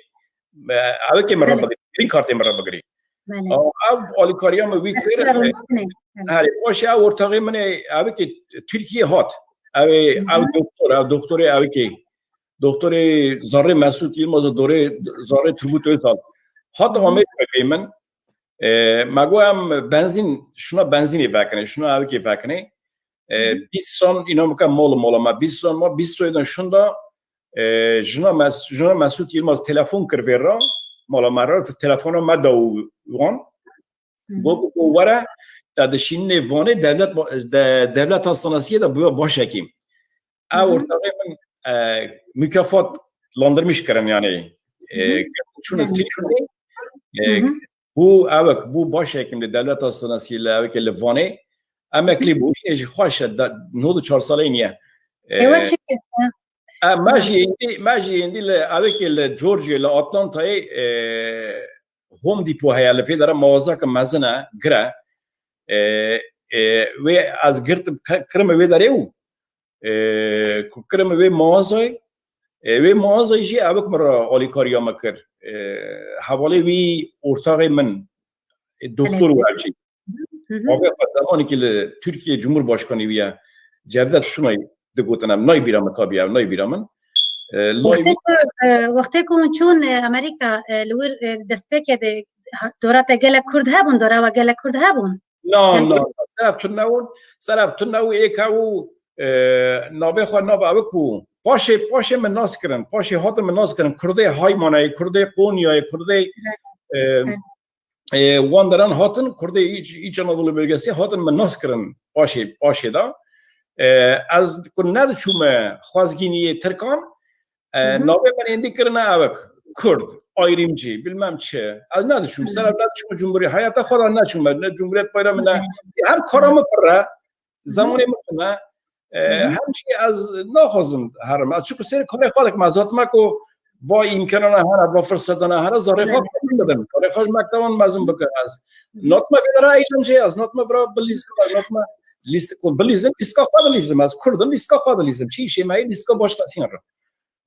e, ewekê min re Belê. bigirî, green cardê min re bigirî. Belê. Ew, ew alîkariya min wî Dest kir, bi rûniştinê. Belê. Herê, paşê ew ortaxê min ê, ewekê Tirkiyê hat. Ew ê, Hı hı. ew doktor, ew doktorê ewekê. Doktorê Zarê Mesûd Yilmaz, dorê Zarê Turgut Özal. Hat Hı hı. Amerîka pey min. E, me got em benzîn, şuna benzînê vekine, şuna ewekê vekine. E, Hı hı. bîst san îna bike mal û mala me, bîst san ma, bîst soydan şunda, e, jina Mes-, jina Mesûd Yilmaz telefon kir vê re, mala me re, telefona me da û wan. Hı hı. Got ku were, te dişînê Vanê dewlet ba-, de-, dewlet hastanesiyê de bûye başekî. Ew Hı hı. ortaxê min, e, mukafat landırmış kirin yani. E, Hı hı. çûne Hı hı. tî çûne, e, Hı hı. Bû ewek, bû başekim li dewleta Sinasî li ewekê li Vanê. Emeklî bû, jî xweş e, da, nod û çar salê niye. Ewa Ee, çi e, me jî êndî, me jî êndî li ewekê li Georgia, li Atlantayê, e, Home Depot heye, li vê dera mağazeke mezin e, gir e. E, e, wê ez girtim, ke-, kirime wê derê û e, ku kirim wê mağazayê, e, wê mağazayê jî ewik min re alîkariya me kir. E, hevalê wî ortaxê min, e, doktor Belê. Û her jî. Hı hı. Avê xwe zemanekî li Tirkiye Cumhurbaşkanî bûye. Cevdet Sunay digotin em. Nayê bîra min tabî ev, nayê bîra min. E, lay Wextê ku, e, wextê ku hûn çûn, e, Amerîka, e, li wir, e, destpêkê de ha-, dora te gelek Kurd hebûn, dora we gelek Kurd hebûn? Na, na, na. Ser ev tune bûn, ser ev tune û êk û, e, navê xwe nava ewik bû. Paşê, paşê min nas kirin, paşê hatin min nas kirin. Kurdê Haymanayê, Kurdê Qonyayê, Kurdê, e, e, wan deran hatin, Kurdê İç, İç Anadolu bölgesi hatin min nas kirin paşê, paşê da. E, ez ku nediçûme xwezgîniyê Tirkan, E, Hı hı. Navê min êndî kirine ewik. Kurd, ayrımcı, bilmem çi. Ez nediçûm, Hı hı. ser ev nediçûm cumhuriyet. Heyata xwe de neçûme, ne cumhuriyet bayramı ne. Hı hı. Hem kara min pir e, Hı hı. Zamanê min tune. E, Hı hı. Hem jî ez naxwazim herim. Ez çiku serê karê xwe dikim, ez hatime ku va îmkanana hene, va fırsetana hene, zarê xwe Hı hı. qebul bidim. Karê xwe ji mekteban mezun bikim ez. Hı hı. Natme vê dera eğlenceye, ez natme vira bilîzim, ez natme lîst-, ku bilîzim, lîstika xwe dilîzim, ez Kurd im, lîstika xwe dilîzim. Çi îşê me ye, lîstika başkasîyan re.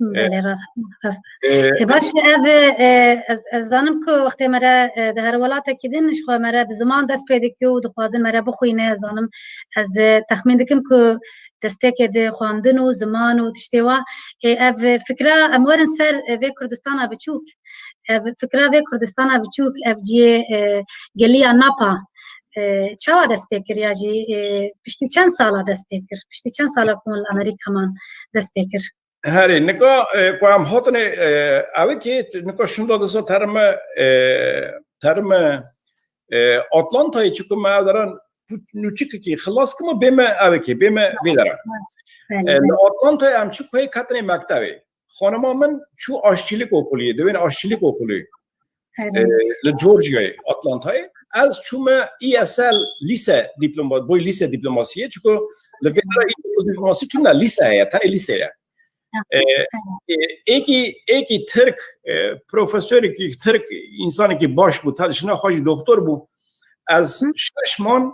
Belê, rast, rast. E, e, baş e, ev, e, ez, ez zanim ku wextê me re, e, di her welatekî din ji xwe me re bi ziman dest pê dike û dixwazin me re bixwîne, ez zanim, ez, e, texmîn dikim ku destpêkê di xwendin û ziman û tiştê wa, e, ev fikra em werin ser, e, vê Kurdistana biçûk. Ev fikra vê Kurdistana biçûk, ev cihê, e, geliya Napa, e, çawa dest pê kir ya jî, e, piştî çend sala dest pê kir? Piştî çend sala ku hûn li Amerîka man dest pê kir? Herê, nika, e, ku em hatine, e, ewikê, nika şunda disa terime, e, terime, e, Atlantayê, çiku me ev deran nûçikekî xilas kime, bême ewikê, bême vê dera. Belê, E, li belê. Atlantayê em çiku hê ketine mektevê. Xanima min çû aşçilik okuliyê, dibên aşçilik okuliyê. Herê. E, li Georgia'yê, Atlanta'yê. Ez çûme E S L lise diploma, boy lise diplomasiyê, çiku li vê dera îlkokul diplomasî tune lise heye, tenê lise ye. E, e, êkî, êkî Tirk, e, profesorekî Tirk, însanekî baş bû, te-, jina xwe jî doktor bû. Ez şeş man,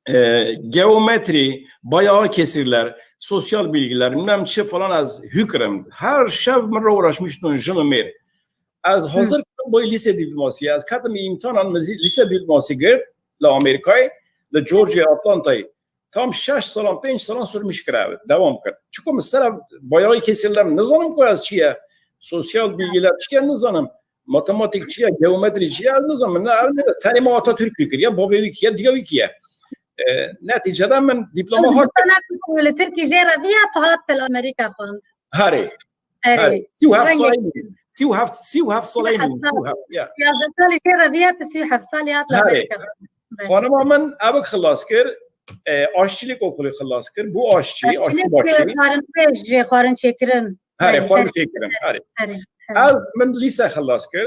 e, geometri, bayağı kesirler, sosyal bilgiler, bilmem çi falan ez hükürüm. Her şev min re uğraşmıştım, jin û mêr. Ez hazir kirim boy lise diplomasiyê. Ez ketim îmtihanan, min lise diplomasî girt li Amerîkayê, li Georgia Atlantayê. Tam şeş salan, pênc salan sürmüş kir ev, devam kir. Çiko min ser ev bayağı kesirler nizanim ku ez çi ye. Sosyal bilgiler çi ye nizanim. Matematik çi ye, geometri çi ye, ez nizanim. Ne, ev ne, tenê ma Atatürk kiriye, bavê wî kiye, diya wî kiye. E, neticede min diploma hat. Li Tirkî jê re viya tu hat til Amerîka xwend. Herê. Herê. Herê. Sî û heft Rengê salê min. Sî û heft, sî û heft salê min. Sî û heft sal. Sî û heft, ya. Yazdeh salî jê re viya tu sî û heft salî hat li Herê. Amerîka. Belê. Xanima min evik xilas kir, e, aşçilik okulî xilas kir. Bû aşçî, aşçî Aşçilik, başî. E, xwarin pêş jê xwarin çêkirin. Herê, Herê, xwarin herê, çêkirin. Herê. Herê, herê. Ez min lise xilas kir.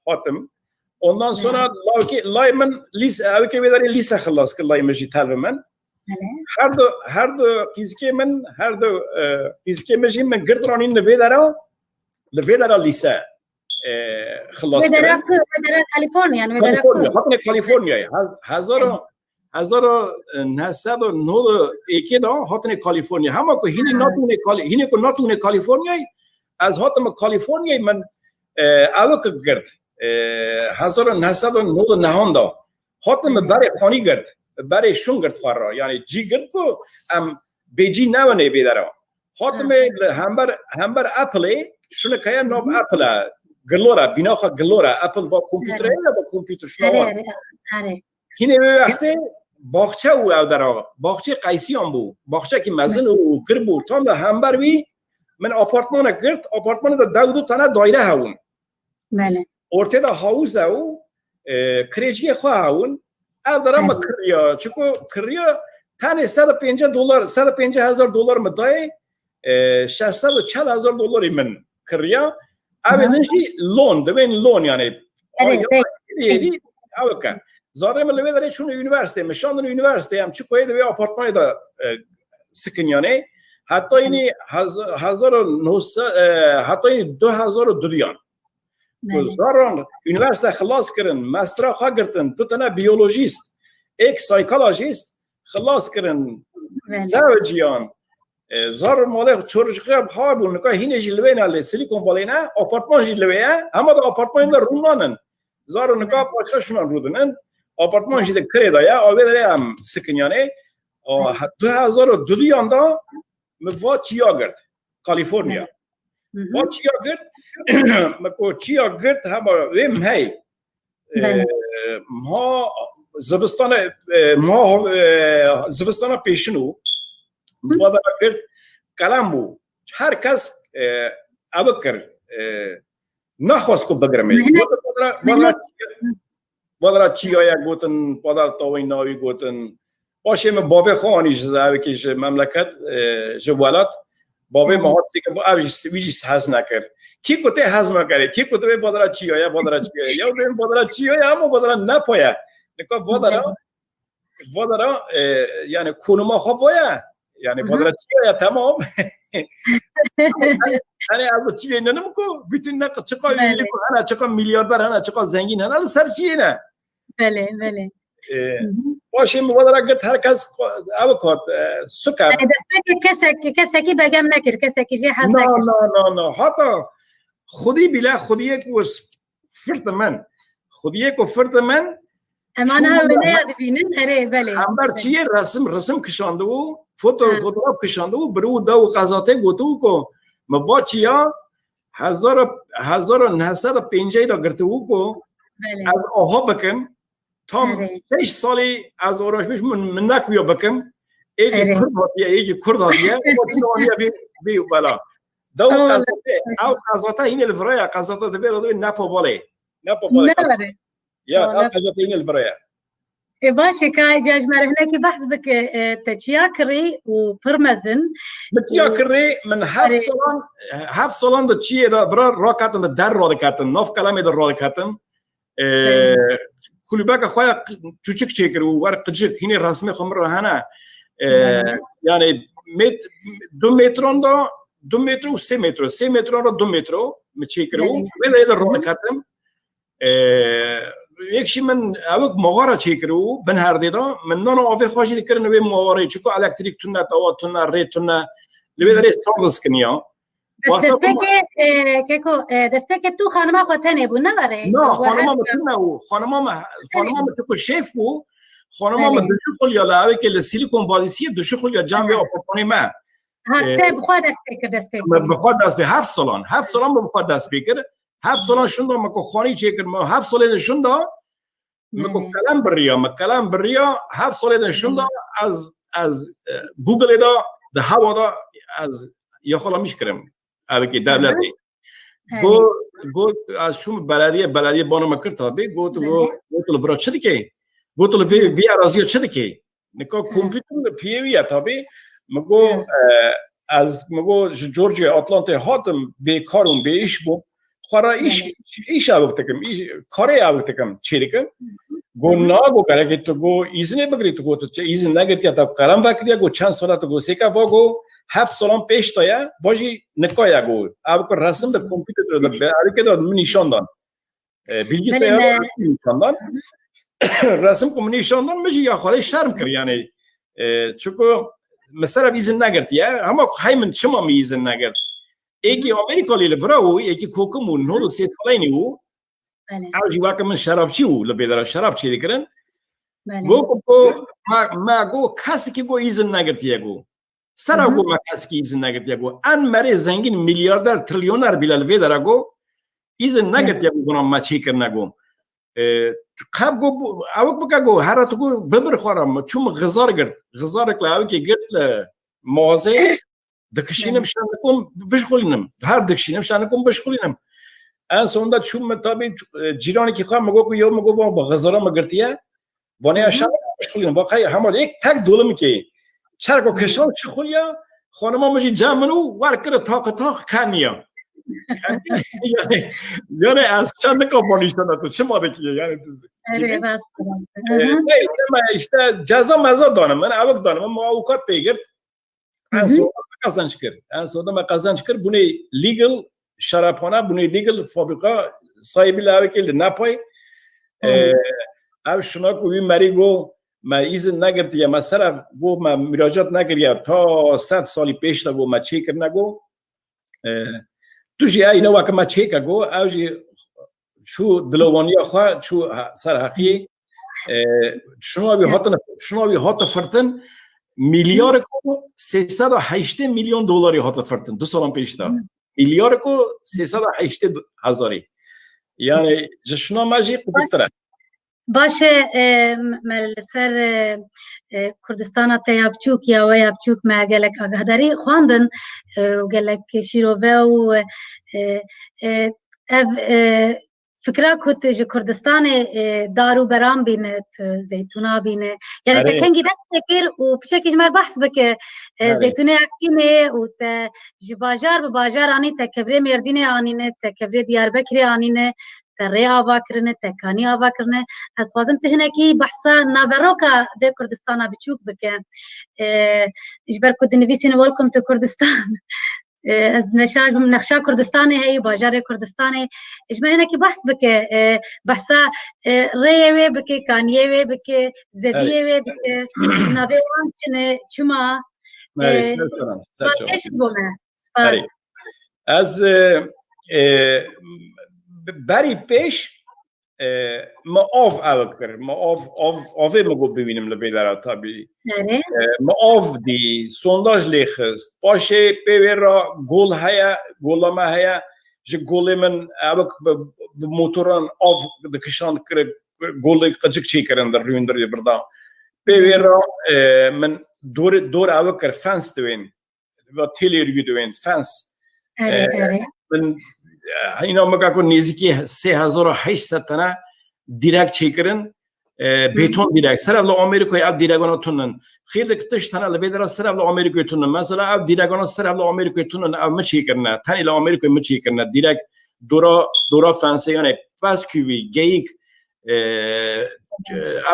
Hatim. Ondan sonra lawkê, lay min lise, evkê wê derê lise xilas kir, lay min jî telve min. Belê. Her du, her du qîzikê min, her du, e, qîzikê min jî min girt ranîn li vê dera, li vê dera lise, e, xilas kirin. Wê dera ku, wê dera California, yani wê dera California, ku. Hatine Californiayê. Hez-, hezar û, hezar û neh sed û nod û êkê de hatine California. Hema ku hînî Ha. natûne Cali-, hînî ku natûne Californiayê, ez hatime Californiayê min, e, evik girt. E, hezar û neh sed û nod û nehan de. Hatim min Hı hı. berê xanî girt. Berê şûn girt xwe re. Yani cî girt ku em bêcî newin ê vê dera. Hatim Ha, ê sen- li hember, hember Appleê, şûneke ye nav Hı hı. Apple e. Gilor e, bîna xwe gilor e. Apple va kompûterê Erê. ya va kompûter şûna Erê, wan. erê, erê. Hînê wê wextê baxçe û ew dera. Baxçê qeysiyan bû. Baxçekî mezin û kir bû. Tam li hember wî min apartmanek girt. Apartmanê de dew du tane daîre hewin. Belê. Ortê de hawîz e û, e, kirêciyê xwe hewin. Ev dera me Belê. kiriya. Çiko kiriya tenê sed û pêncî dolar, sed û pêncî hezar dolar min dayê, e, şeş sed û çel hezar dolarî min kiriya. Ev Aha. din jî loan, dibên loan yani. Belê, Ay, belê. ay, êdî, êdî, ew ke. Zarê min li vê derê çûn unîversîteyê, min şandin unîversîteyê, em çi koyê di vê apartmanê de, e, sikinyanê. Heta yînî hez-, hezar û neh sed, e, heta yînî du hezar û duyan. Ku Belê. zaran unîversîte xilas kirin, mastera xwe girtin, du tane biyolojîst, êk saykolojîst xilas kirin, Belê. zewiciyan, e, zar malê çorişxê ha bûn, nika hînê jî li wê ne, li Silicon Valley ne, apartman jî li wê ye, hema da apartmanên de rûnanin. Zar û nika başka şûnan rûdinin. Apartman jî di kirê de ye, a wê derê em sikinyanê. A, Hı. he-, du hezar û duduyan da min va çiya girt. California. Hı hı. Va çiya girt, min ku çiya girt, hema wê mehê. Belê. E, meha zivistana, e, meha, e, zivistana pêşin û Hı. va dera girt, qelem bû. Her kes, e, ev kir, e, nexwest ku bigirim. Mehnet. Gotin, va dera, va dera Mehnet. çiya-, va dera çiya ye gotin, va dera tawên navî gotin. Paşê min bavê xwe anî ji evekî ji memleket, e, ji welat. Bavê Hı. min hat sêkin, ev jî, wî jî hez nekir. Kî ku tê hez mekerê, kî ku divê va dera çiya ye, va dera çiya ye. Ya divê va dera çiya ye, ama va dera nepa ye. Nika va dera, Hı. va dera, e, yani konuma xwe va ye. Yani Hı hı. va dera çiya ye, tamam. Ama yani, yani ev çiyê nenim ku bütün ne çiqa Belê. ünlü ku hene, çiqa milyarder hene, çiqa zengîn hene, li ser çiyê ne. Belê, belê. E, Hı hı. Paşê min va dera girt, her kes ev kat, e, suker. Yani destekê kesek, kesekî begem nekir, kesekî jê hez Na, nekir. na, na, na. Hata xwedî bile, xwediyê ku firti min. Xwediyê ku firti min, Em ana çû ew wêneya dibînin, erê, belê. Hember Belê. çiyê resim, resim kişandibû, foto, Ha. fotoğraf kişandibû, biri û dew qezatê gotibû ku min va çiya hezar, hezar û neh sed û pêncî de girtibû ku Belê. ez aha bikim. Tam Erê. şeş salî ez uğraşmış min, min nekwiya bikim. Êkî Erê. Kurd hatiye, êkî Kurd hatiye. Ama tu aniye bir, bir bela. Dew Tamam. qezatê, ew qezata yine li viraya, qezata dibê de dibê nepa valê. Nepa valê Ne qezata. erê. Ya, Tamam. ew qezata yine li viraya. E, baş e, ka ca ji me re hinekî behs bike, e, te çiya kirî û pir mezin. Min çiya Û kirî, min heft Erê. salan, heft salan de çiyê de vira raketim, de der radiketim, nav kelemê de radiketim. E, Belê. kulübeke xwe ya q-, çûçik çêkir û wer qicik, hînê resmê xwe min re hene. E, Belê. yani met-, du metron da du metro û sê metro, sê metro ra du metro min çêkiribû. Belê. Vê derê de Hı hı. roniketim. Ee, yek jî min ewik mağara çêkiribû bin herdê de. Min nana avê xwe jî dikirin wê mağarayê. Çiko elektrîk tune, tawa tune, rê tune. Li vê derê sar diskiniya. Bes Wexta ku destpêkê, e, Keko, e, destpêkê tu xanima xwe tenê bû, ne were? Na, Wa xanima her min tune bû. Xanima min, xanima min çiko şêf bû. Xanima min Belê. duşu xulya li ewikê li Silicon Vadisiye duşu xulya cem vê Aha. apartmanê me. Ha, Ee, te bi xwe dest pê kir, dest pê kir. Me bi xwe dest pê, heft salan, heft salan me bi xwe dest pê kir. Heft salan şunda me ku xanî çêkir, me heft salê de şunda, me ku Belê. qelem biriya, me qelem biriya, heft salê de şunda Belê. ez, ez, e, Googleê de, di hewa de ez yaxalamîş kirim. Ewikê Aha. devletê. Belê. Go, go, ez çûm belediye, belediye bana me kir tabî, got, go, Belê. got li vira çi dikey? Got li vê, Hı. vê araziya çi dikey? Nika Hı. kompîter li piyê wî ye tabî. Min got, Hı. e, ez, min got, ji Georgia Atlantê hatim, bêkar ûm, bê îş bûm. Xwe re îş, Belê. îş ewik dikim, îş, karê ewik dikim, çê dikim. Hı hı. Got, Hı hı. na, got, gerekê tu, got, îzinê bigirî, tu, got, tu çi îzin negirtiye, te qelem vekiriye, got, çend sala tu, got, sêke va, got, heft salan pêş de ye, va jî nika ye, got. Ev ku resim de kompîter de, Belê. be, ewikê de min nîşan dan. E, Belê bilgisayara me. resim nîşandan. Resim ku min nîşandan, min jî ya xwedê şerm kir, yani. E, çuku min ser ev îzin negirtiye. Hema ku hey min çima min îzin negirt? Êkî Amerîkalî li vira û êkî kokim û nod û sê saleynî û Belê. ew jî weke min şerabçî û li vê dera şerab çêdikirin. Belê. Go ku, ku me, me go kesekî go îzin negirtiye go. Sera Hı hı. go me kesekî îzin negirtiye go. En merê zengîn, milyarder, trilyoner bîle li vê dera go îzin Hı. negirtiye go guna me çêkirine go. E, qeb go bu, ewik bike go, hera tu go bibir xwe re, çûm xizar girt. Xizarek li ewikê girt li mağazê, dikişînim Hı. şenikum bişxulînim. Her dikişînim şenikum bişxulînim. En sonunda çûm min tabî, e, cîranekî xwe min go ku yew min go bi xizara min girtiye. Vanê Hı hı. aşağı bişxulînim. Bak, hey, hema yek tek dolim ki. Çerko Hı. kişan çi xulya, xanima min jî cem min û wer kire taq taq keniya. Yani, yani ez çend nika banîştana tu, çima dikiye, yani tu Erê, gibi. rast e. Hı E, hı. neyse, me işte ceza meza danim, min avuk danim, min avukat pê girt. En Hı hı. sonunda me qezenç kir. En sonunda me qezenç kir. Bunê legal şeraphane, bunê legal fabrika, sahibî li ewekê li Napay. Hı. E, ev şuna ku wî merî go, me îzin negirtiye, me ser ev go, me muracat nekiriye, ta sed salî pêş de go, me çêkirine go. E, tu jî ey ne weke me çêke go, ew jî çû dilewaniya xwe, çû he-, ser heqiyê. E, şuna wî Ya. hatin, şuna wî hate firtin, milyarek û sê sed û heştê milyon dolarî hate firtin, du salan pêş de. Hı. Milyarek û sê sed û heştê hezarî. Yani, ji şuna me jî quwettir e. Baş e, e, me li ser, e, e, Kurdistana te ya biçûk ya we ya biçûk me gelek agahdarî xwendin, e, û gelek şîrove û, e, e, ev, e, fikra ku tu ji Kurdistanê, e, dar û beran bîne, tu zeytûna bîne. Yani te Erê. kengî dest pê kir û piçekî ji me re behs bike, e, Erê. zeytûnê Efrînê û te ji bajar bi bajar anî, te kevirê Mêrdînê anîne, te kevirê Diyarbekirê anîne, te rê ava kirine, te kanî ava kirine. Ez dixwazim tu hinekî behsa naveroka vê Kurdistana biçûk bike. E, ji ber ku dinivîsîne Welcome to Kurdistan. E, ez neşa, nexşa Kurdistanê heyî, bajarê Kurdistanê. Ji me hinekî behs bike, e, behsa, e, rêyê wê bike, kaniyê wê bike, zeviyê Evet. wê bike. Navê wan çi ne, çima? Evet, E, ser çavan, ser çavan. Kêş bû me. Spas. Erê. Ez, e, e, berî pêş, e, me av ew kir. Me av, av, avê me got bibînim li vê dera tabî. Erê. E, me av dî, sondaj lê xist. Paşê pê wê re gol heye, gola me heye. Ji golê min ewik bi, bi motoran av dikişand kir, golê qicik çêkirin di rûndirê birda. Pê wê re, e, min dor, dor ewik kir, fence diwên. Ve têlê rû diwên, fence. Erê, E, erê. Min, e, hîna mika ku nêzîkî sê hezar û heşt sed tane dîrek çêkirin, e, Hı. bêton dîrek. Ser ev li Amerîkayê ev dîregana tunin. Xêr dik tişt hene li vê dera ser ev li Amerîkayê tunin. Mesela ev dîregana ser ev li Amerîkayê tunin, ev mi çêkirine. Tenê li Amerîkayê mi çêkirine. Dîrek dora, dora fence, yani pez kûvî, geyik, e,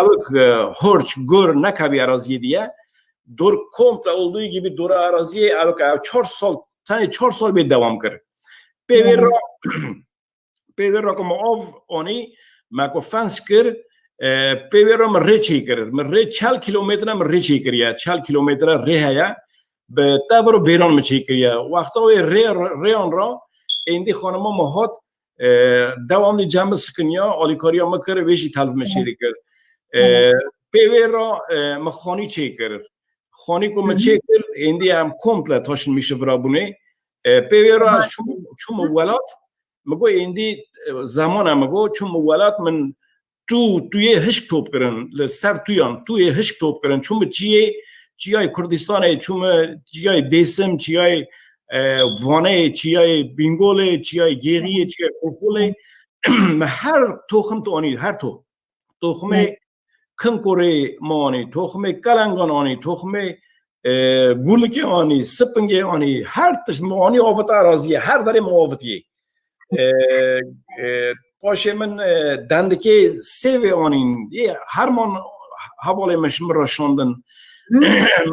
ewik, e, horç, gur, nekevî eraziyê diye. Dor komple olduğu gibi dora eraziyê, ewik, ev çar sal Tenê çar sal bê dewam kir. Pê wê re, pê wê re ku me av anî, me ku fens kir, e, pê wê re min rê çêkir. Min rê çel kîlometre min rê çêkiriye. Çel kîlometre rê heye. Bi tevir û bêran min çêkiriye. Wexta wê rê, rêyan re êndî xanima min hat, e, dewamlî cem min sikiniya, alîkariya min kir, wê jî telef min çê dikir. E, pê wê re, e, min xanî çêkir. Xanî ku min çêkir, êndî em komple taşinmîşi vira bûnê. E, pê wê re ez çûm, çûm welat, min got êndî, e, zeman e, min got, çûm welat, min tû, tûyê hişk top kirin, li ser tûyan tûyê hişk top kirin. Çûm çiyê, çiyayê Kurdistanê, çûm çiyayê Dêsim, çiyayê, e, Vanê, çiyayê Bîngolê, çiyayê Gêriyê, çiyayê Xulxulê. Me her toxim tu anî, her to-, toximê kinkorê me anî, toximê kelengan anî, toximê, e, gulikê anî, sipingê anî, her tişt me anî avite eraziyê, her derê me avitiyê. E, e, paşê min, e, dendikê sêvê anîn, yê herman hevalê min ji min re şandin.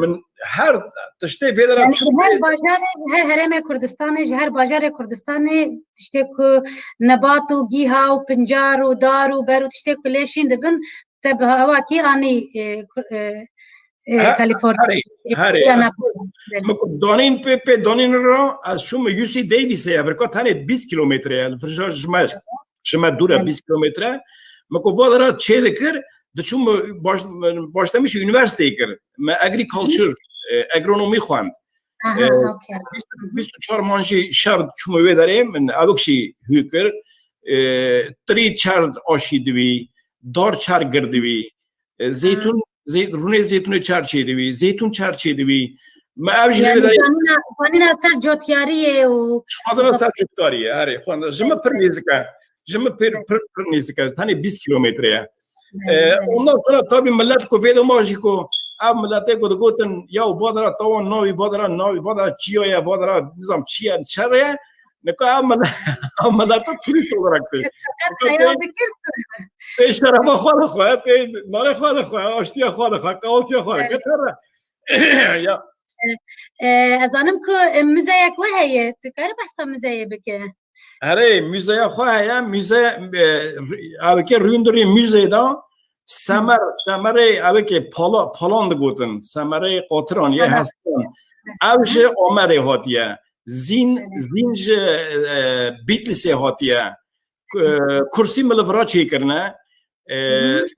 Min her tiştê vê dera Yani çû her bajarê, her herêmê Kurdistanê, ji her bajarê Kurdistanê tiştê ku nebat û gîha û pincar û dar û ber û tiştê ku lê şîn dibin, te bi hawakî anî, e, ku-, e, e, He, California. Herê, herê. Belê. Min ku danîn pê, pê danîn re, ez çûm U C Davis'ê, ev rika tenê bîst kilometre ye, li vir ji me, ji me dûr e, bîst kilometre. Min ku va dera çê dikir, diçûm baş, başlamişî üniversiteyê kir. Me agriculture, e, agronomî xwend. Aha, E, okey. bîst, bîst û çar man jî şev çûm wê derê, min evik jî hû kir. E, tirî çer aşî dibî, dar çer gir dibî. E, zeytûn, zey-, rûnê zeytûnê çer çê dibî, zeytûn çer çê dibî. Me ev jî Yani lê zanîna, zanîna ser cotyariyê û Xwendina ser cotkariyê, herê, xwendina. Ji min pir nêzik e. Ji min pir, pir, pir nêzik e. Tenê bîst kilometre ye. E, ondan sonra tabii millet ku vê dema jî ku ev milletê ku digotin, ya vadira tawan navî vadira, navê vadira çiya ye, vadira nizam çi ye, çer ye. Nika ev mil-, ev millet turist olarak tê. Fakat hayal dikir. Tê şeraba xwe dixwe, tê nalê xwe dixwe, aştiya xwe dixwe, kahvaltiya xwe dixwe. Evet. Ket here. Ya. E, e, ez zanim ku, e, muzeyek we heye. Tu karî behsa muzeyê bike? Erê, muzeya xwe heye, muze, e, ewekê rûndirî muzê de semer, semerê ewekê pala-, palan digotin, semerê qatiran yê hestan. Ew ji Amedê hatiye. Zîn, zîn ji, e, Bîtlîsê hatiye. Ku-, e, kursî min li vira çêkirine. E,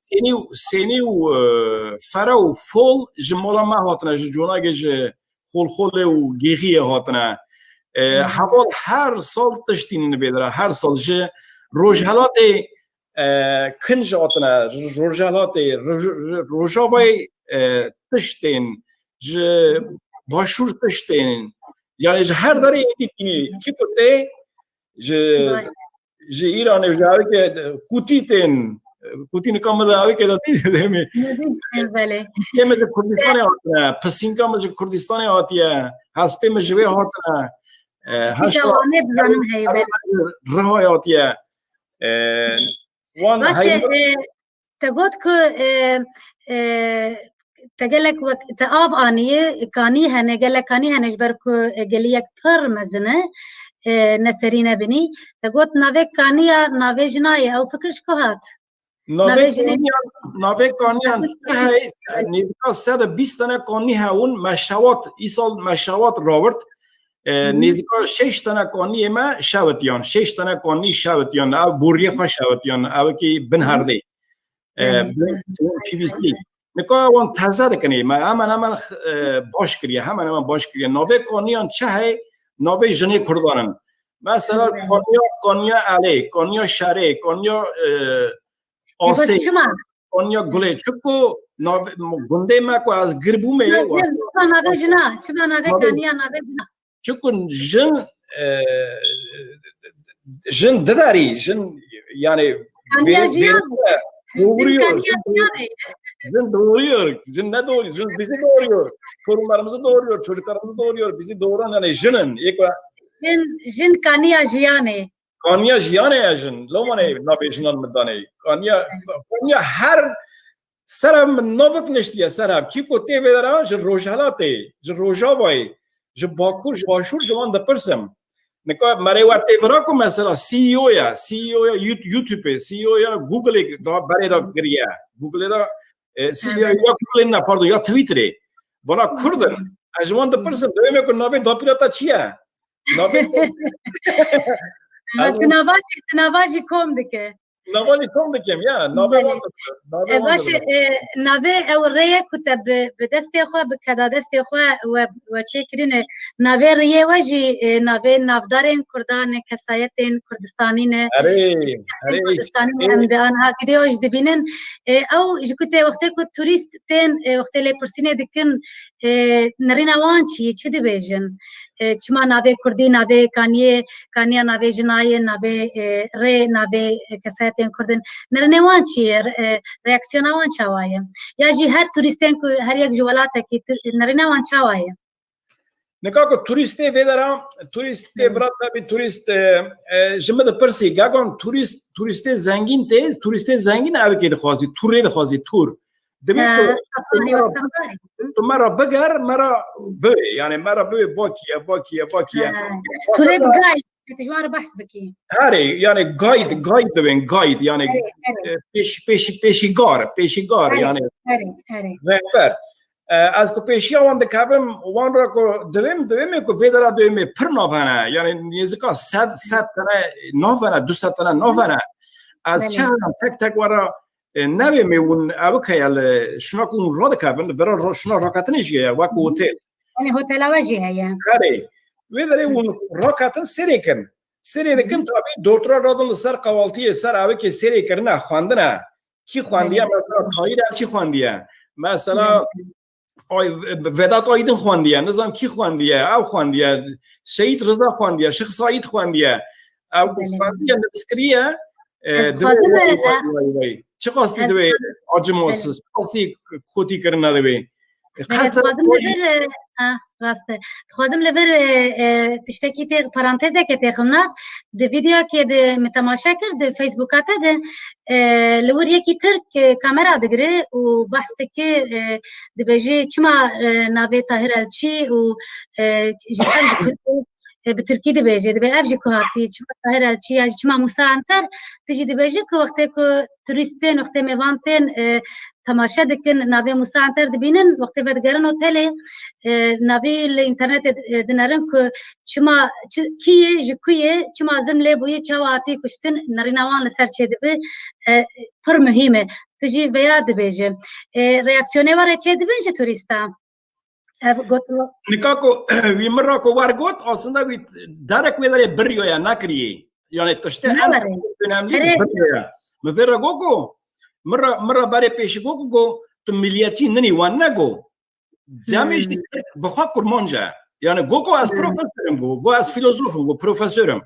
sênî û, sênî û, e, fere û fol ji mala me hatine, ji conagê ji Xolxolê û Gêxiyê hatine. E, heval her sal tiştî nîne bê dira, her sal ji Rojhelatê, e, Kinj hatine, ji Rojhelatê, Roj-, Rojavayê, e, tiştên, ji Başûr tiştên, yani ji her derê êdî tînî, kî ku tê, ji, ji Îranê, ji ewikê, kutî tên, kutî nika min de ewikê de tî demê. Belê. Kutiyê min ji Kurdistanê hatine, pisînka min ji Kurdistanê hatiye, hespê min ji wê hatine. E, Pisînka heşta Wanê dizanim heye, belê. Rihayê hatiye. E, wan Baş e, heywan e, Te got ku, e, e, te gelek wek, te av aniye, kanî hene, gelek kanî hene ji ber ku, e, geliyek pir mezin e, e, ne serî ne binî. Te got navê kaniya navê jina ye, ew fikir ji ku hat? Navê Navê jinê kaniyan, navê kaniyan çi hey, nêzîka sed û bîst tane kanî hewin, me şewat, îsal me şewat rawirt. E, nêzîka şeş tane kaniyê me şewitiyan, şeş tane kanî şewitiyan, ew boriyê xwe şewitiyan, ew ki bin herdê. E, P V C. Nika wan teze dikin, me hemen hemen, e, baş kiriye, hemen hemen baş kiriye. Navê kaniyan çi hey? Navê jinê Kurdan in. Mesela kaniya, kaniya Elê, kaniya Şerê, kaniya, e, Asê, çima? Kaniya Gulê. Çiku nav-, gundê me ku ez gir bûme, çima navê jina? Çima navê kaniya navê jina? Çiku jin, e, jin diderî, jin, yani, kaniya jiyan. Doğuruyor. Jin kaniya jiyan. Jin doğuruyor. Jin ne doğuruyor? Jin bizi doğuruyor. Torunlarımızı doğuruyor, çocuklarımızı doğuruyor. Bizi doğuran yani jinin. Jin, jin kaniya jiyanê. Kaniya jiyanê ye jin. Lomane navê jinan min danê. Kaniya, kaniya her sera min navik niştiye, sera. Kî ku tê vê dera ji Rojhelatê, ji Rojavayê, Ji Bakur, ji Başûr ji wan dipirsim. Nika merê wer tê vira ku mesela C E O ya, C E O ya Yout-, YouTube, C E O ya Google'ê da berê da giriye. Google'ê da, e, C E O ya Google'ê ne, pardon, ya Twitter'ê. Vana Kurd in. Ez ji wan dipirsim, dewê me ku navê dapîra te çi ye? Navê... Ez... Tu nava jî, tu nava jî kom dike. Nava jî kom dikim, ya, navê... Belê. Wan dikim, navê... E, wan baş e, dikim. E, navê ew rêye ku te bi, bi destê xwe, bi keda destê xwe we, we çêkirine. Navê rêyê we jî, e, navê navdarên Kurdan e, kesayetên Kurdistanî ne. Erê, erê, Kurdistanî ne, erê. Em di anha vîdeo jî dibînin. E, ew ji ku tê wextê ku turîst tên, e, wextê lêpirsînê dikin, e, nerîna wan çi ye, çi dibêjin? E, çima navê Kurdî, navê Kaniyê, Kaniya navê jina ye, navê, e, rê, navê, e, kesayetên Kurd in. Nerînê wan çi ye? Re-, e, reaksiyona wan çawa ye? Ya jî her turîstên ku her yek ji welatekî tu-, nerîna wan çawa ye? Nika ku turîstê vê dera, turîstê... Hı. Vira tabî turîst, e, e, ji min dipirsî, Gagon, turîst, turîstê zengîn tê, turîstê zengîn ev kê dixwazî, tûrê dixwazî, tûr. Dibê... Ha, ku safari, tu me ra, safari. Tu me ra biger, me ra biwê. Yani me ra biwê vakî ye, vakî ye, vakî ye. Ha. Tûrê bi guide, tu ji wan re behs bikî. Herê, yani guide, guide dibên, guide, yani... Herê, herê. E, pêş-, pêş-, pêşîgar, pêşîgar, herê, yani... Herê, herê. Rehber. E, ez ku pêşiya wan dikevim, wan re ku divêm, divêm ê ku vê dera divêm ê pir navene. Yani nêzika sed, sed tane navene, du sed tane navene. Ez... Belê. Çend tek tek were, e, nevê me hûn ew heye li şuna ku hûn radikevin, li vira ro-, şuna raketinê jî heye, wek otel. Yanî hotela we jî heye. Herê. Wê derê hûn raketin sêrê kin. Sêrê dikin, tabî dortura radin li ser qewaltiyê, ser ew kê sêrê kirine, xwendine. Kî xwendiye? Belê. Mesela Tahîr Elçî xwendiye. Mesela... Belê. Ay, Vedat Aydin xwendiye, nizam kî xwendiye, ew xwendiye, Seyîd Riza xwendiye, Şix Saîd xwendiye, ew ku... Belê. Xwendiye, nivîskiriye, e... Ez dibê dixwazim, vay, e, vay, vay, vay. Çiqas tê... Ez dibê dixwazim, acimasiz, belê, çiqas tê kotî kirine dibê. E, belê, qesir dixwazim, koyî... Li vir, e, ha, rast e. Dixwazim li vir, e, e, tiştekî tê, parantezeke têxim nav. Di vîdyoyekê de min temaşe kir, di Facebooka te de, e, li wir yekî Tirk, e, kamera digire û behs dike, e, dibêje çima, e, navê Tahir Elçî û, e, ji, ev ji ku, e, bi Tirkî dibêje, dibê ev ji ku hatî, çima Tahir Elçî ya jî çima Musa Enter, tu jî dibêje ku wextê ku turîst tên, wextê mêvan tên, e, temaşe dikin, navê Musa Enter dibînin, wextê vedigerin otelê, e, navî li înternetê, e, dinerin ku çima, çi, kî ye, ji ku ye, çima zilm lê bûyî, çawa hatî kuştin, nerîna wan li ser çêdibe, e, pir muhîm e. Tu jî veya dibêje. E, reaksiyonê we re çêdibin ji turîsta? Ev got... Nika ku wî min re ku wer got, aslında wî derek wê derê biriyoye, nekiriye. Yani tiştê en önemli biriyoye. Herê. Mi vê re got ku, min re, min re berê pêşî got ku, got, tu milliyetçî ninî, wan ne got. Cemê jî bi xwe kurmanc e. Yani got ku ez profesor im, got, got ez filozof im, got profesor im.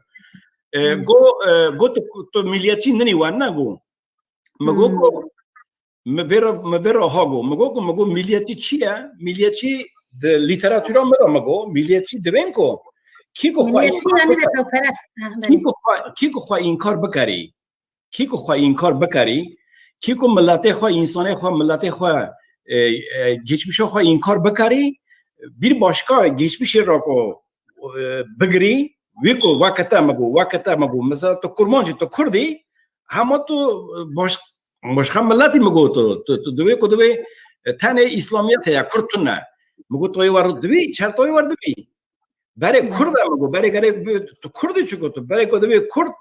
E, got, e, got tu, tu milliyetçî ninî, wan ne got. Mi got ku, mi vê re, mi vê re ha got. Mi got ku, mi got milliyetçî çi ye? Milliyetçî di lîteratûra min re, mi got, milliyetçî dibên ku kî ku xwe... Milliyetçî înkar yani bikere. Neteweperest. Ha, belê. Kî ku xwe, kî ku xwe înkar bikerî. Kî ku xwe înkar bikerî, kî ku miletê xwe, însanê xwe, miletê xwe, e, e, geçmişa xwe înkar bikerî, bir başka geçmişê re ku, e, bigirî, wê ku weke te, mi got, weke te, mi got, mesela tu kurmanc î, tu kurd î, hema tu, e, baş-, başka miletî, mi got, tu, tu, tu divê ku divê, e, tenê îslamiyet heye, kurd tune. Mi got, tu yê wer dibî, çer tu yê wer dibî. Berê Kurd e, mi got, berê gerek bi, tu Kurd î, çi got tu, berê ku divê Kurd,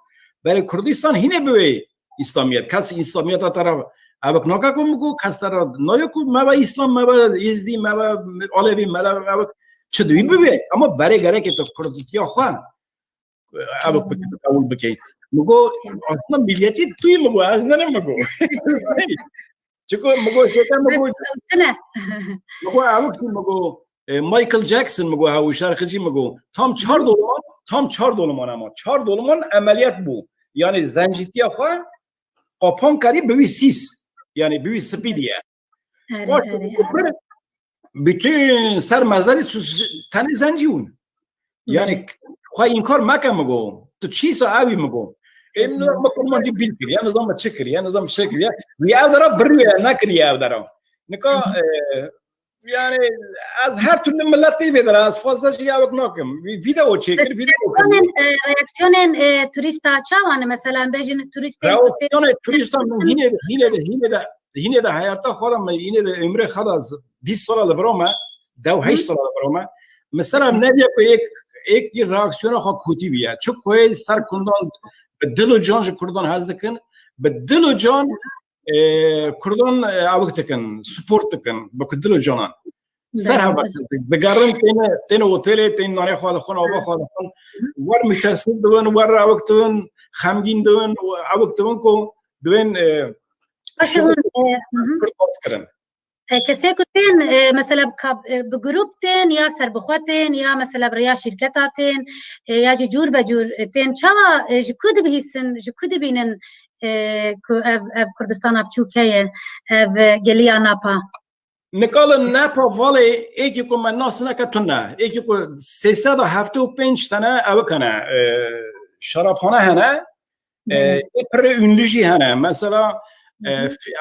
berê Kurdistan hînê bibe Îslamiyet. Kes Îslamiyeta te re evik nake ku, mi got, kes te re naye ku me be Îslam, me be Êzdî, me be Alevî, me be evik çi divî bibe. Ama berê gerekê tu Kurdîtiya xwe evik bike, qebûl bike. Mi got, aslında milliyetçî tu yî, mi got, ez ne, ne, mi got. Çiko mi got, şêke mi got, mi got, evik çi mi got, e, Michael Jackson, mi got, ha, û şerxicî, mi got, tam çar doliman, tam çar doliman ama, çar doliman emeliyat bû. Yani zencîtiya xwe qapan kerî, bi wî sîs. Yani bi wî spî diye. Erê, erê, erê. Bütün ser mezarê çû, tenê zencî bûn. Yani, belê, xwe înkar meke, mi got. Tu çîsa ewî, mi got. Ê, min, mi kurmancî bîl kiriye, nizam mi çi kiriye, nizam mi çi kiriye. Wî ev dera biriye, nekiriye ev dera. Nika, e, Yani ez her türlü milletê vê de ez fazla şey awik nakim. Vî-, video çêkir, video Reaksiyonên, e, reaksiyonên, e, turîsta çawa ne? Mesela em bêjin turîstên ku tê- Reaksiyonê turîsta min hînê de, hînê de, hînê de, hînê de heyata xwe de min, hînê de ömrê xwe de bîst sala li vir me, dew heşt sala li vir me. Mesela ne diye ku êk, êk yê reaksiyona xwe kotî bîye. Çi ku ê ser kundan bi dil û can ji kurdan hez dikin, bi dil û can e, kurdan, e, awik dikin, support dikin, bi ku dil û canan. Ser heva digerin, têne, têne otelê, tên nanê xwe dixwin, ava xwe dixwin. Wer müteessir dibin, wer awik dibin, xemgîn dibin, awik dibin ku dibên, e, Baş e, hûn, e, hı hı. Kurd bas kirin. E, kesê ku tên, e, mesela bi kap-, e, bi grup tên ya serbixwe tên ya mesela bi riya şîrketa tên, e, ya jî cûr be cûr, e, tên çawa, e, ji ku dibihîsin, ji ku dibînin, e, ku ev, ev Kurdistana biçûk heye, ev, e, geliya Napa? Nika li Napa valê êkî ku me nas neke tune, êkî ku sê sed û heftê û pênc tene ewik hene, e, şerabxane hene, e, ê pirê ünlü jî hene. Mesela, e,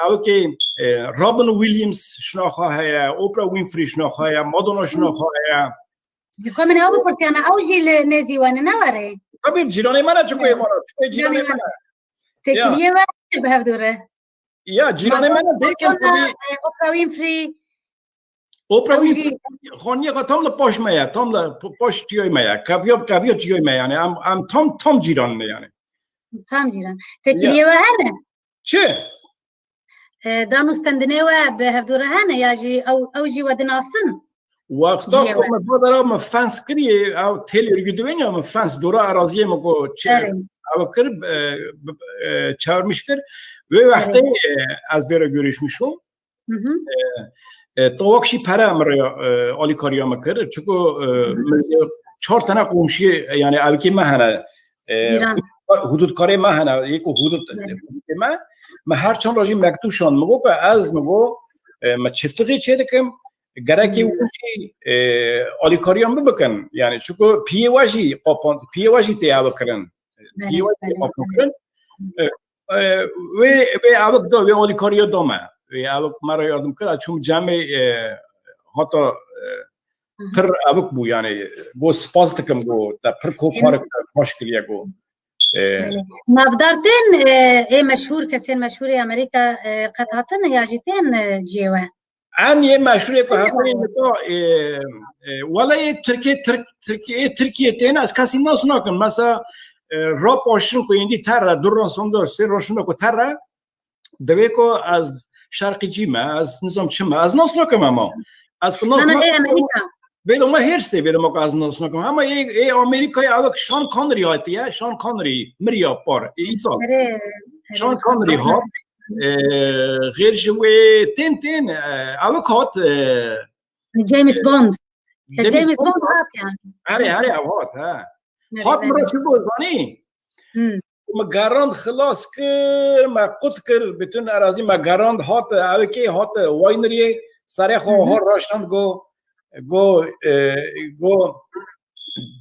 ewikê, e, Robin Williams şina xwe heye, Oprah Winfrey şina xwe heye, Madonna şina xwe heye. Ji xwe min ew bipirsiya, ne ew jî li nêzî we ne, ne were? Tabii cîranê me ne, çiko ê vana, çiko cîranê me ne. Têkiliyê we bi hev dû re. Ya, cîranê me ne, belkî Madonna, tabii, e, Oprah Winfrey. Oprah Winfrey, xaniyê xwe tam li paş me ye, tam li p-, paş çiyoy me ye. Kaviya, kaviya çiyoy me yani. Em, em tam, tam cîran ne yani. Tam cîran. Têkiliyê we hene? Çi? E, dan û stendinê we bi hevdû re hene ya jî ew, ew jî we dinasin? Wexta ku me badara me fens kiriye, ew têl ûrgû dibên ya me fens dora eraziyê me ku çi ew kir, e, e, çağırmış kir. Wê wextê, e, ez vê re görüşmüşüm. E, e, tawak jî pere min re, e, alîkariya me kir. Çiko, e, min çar tane komşiyê, yani evkê me hene. E, hudud-, hududkarê me hene, yê ku hudud, hududê me, me her çend re jî mektûb şand. Min got ku ez, min got, e, me çiftixê çê dikim, gerekê hûn jî, e, alîkariya min bikin. Yani çiko piyê we jî qapan, piyê we jî tê ew kirin. Piyê we jî tê qapan kirin. E, e, wê, wê ewik da, wê alîkariya da me. Wê ewik me re yardim kir. Ez çûm cemê, e, hata, e, pir ewik bû, yani, go spas dikim, go te pir koparek baş kiriye, go. E, Navdar tên, e, ê meşhûr, kesên meşhûrê Amerîka, e, qet hatin ya jî tên, e, ciyê we? Em yê meşhûrê ku hetanî nika, e, e, wele yê Tirkê, Tirk, Tirkê, yê Tirkiyê tên, ez kesî nas nakim. Mesela, e, Rob Paşin ku êndî terre, du ron sonda, sê ron şinda ku terre, divê ku ez şerqîcî me, ez nizam çi me, ez nas nakim ema. Ez ku nas nakim. Vê doma hêrsê vê doma ku ez nas nakim. Hema ê, ê Amerîkayê ew ki Sean Connery hatiye, Sean Connery miriya par, ê îsal. Sean Connery hat, e, xêr ji wê tên tên, e, ew hat, e, James Bond. James Bond hat yani. Herê, herê ew hat, ha. Hat min re çi got zanî? Min gerand xilas kir, me qut kir, bütün erazî me gerand, hat, ew kê hat, Winery, serê xwe ho raşand go, go, e, go,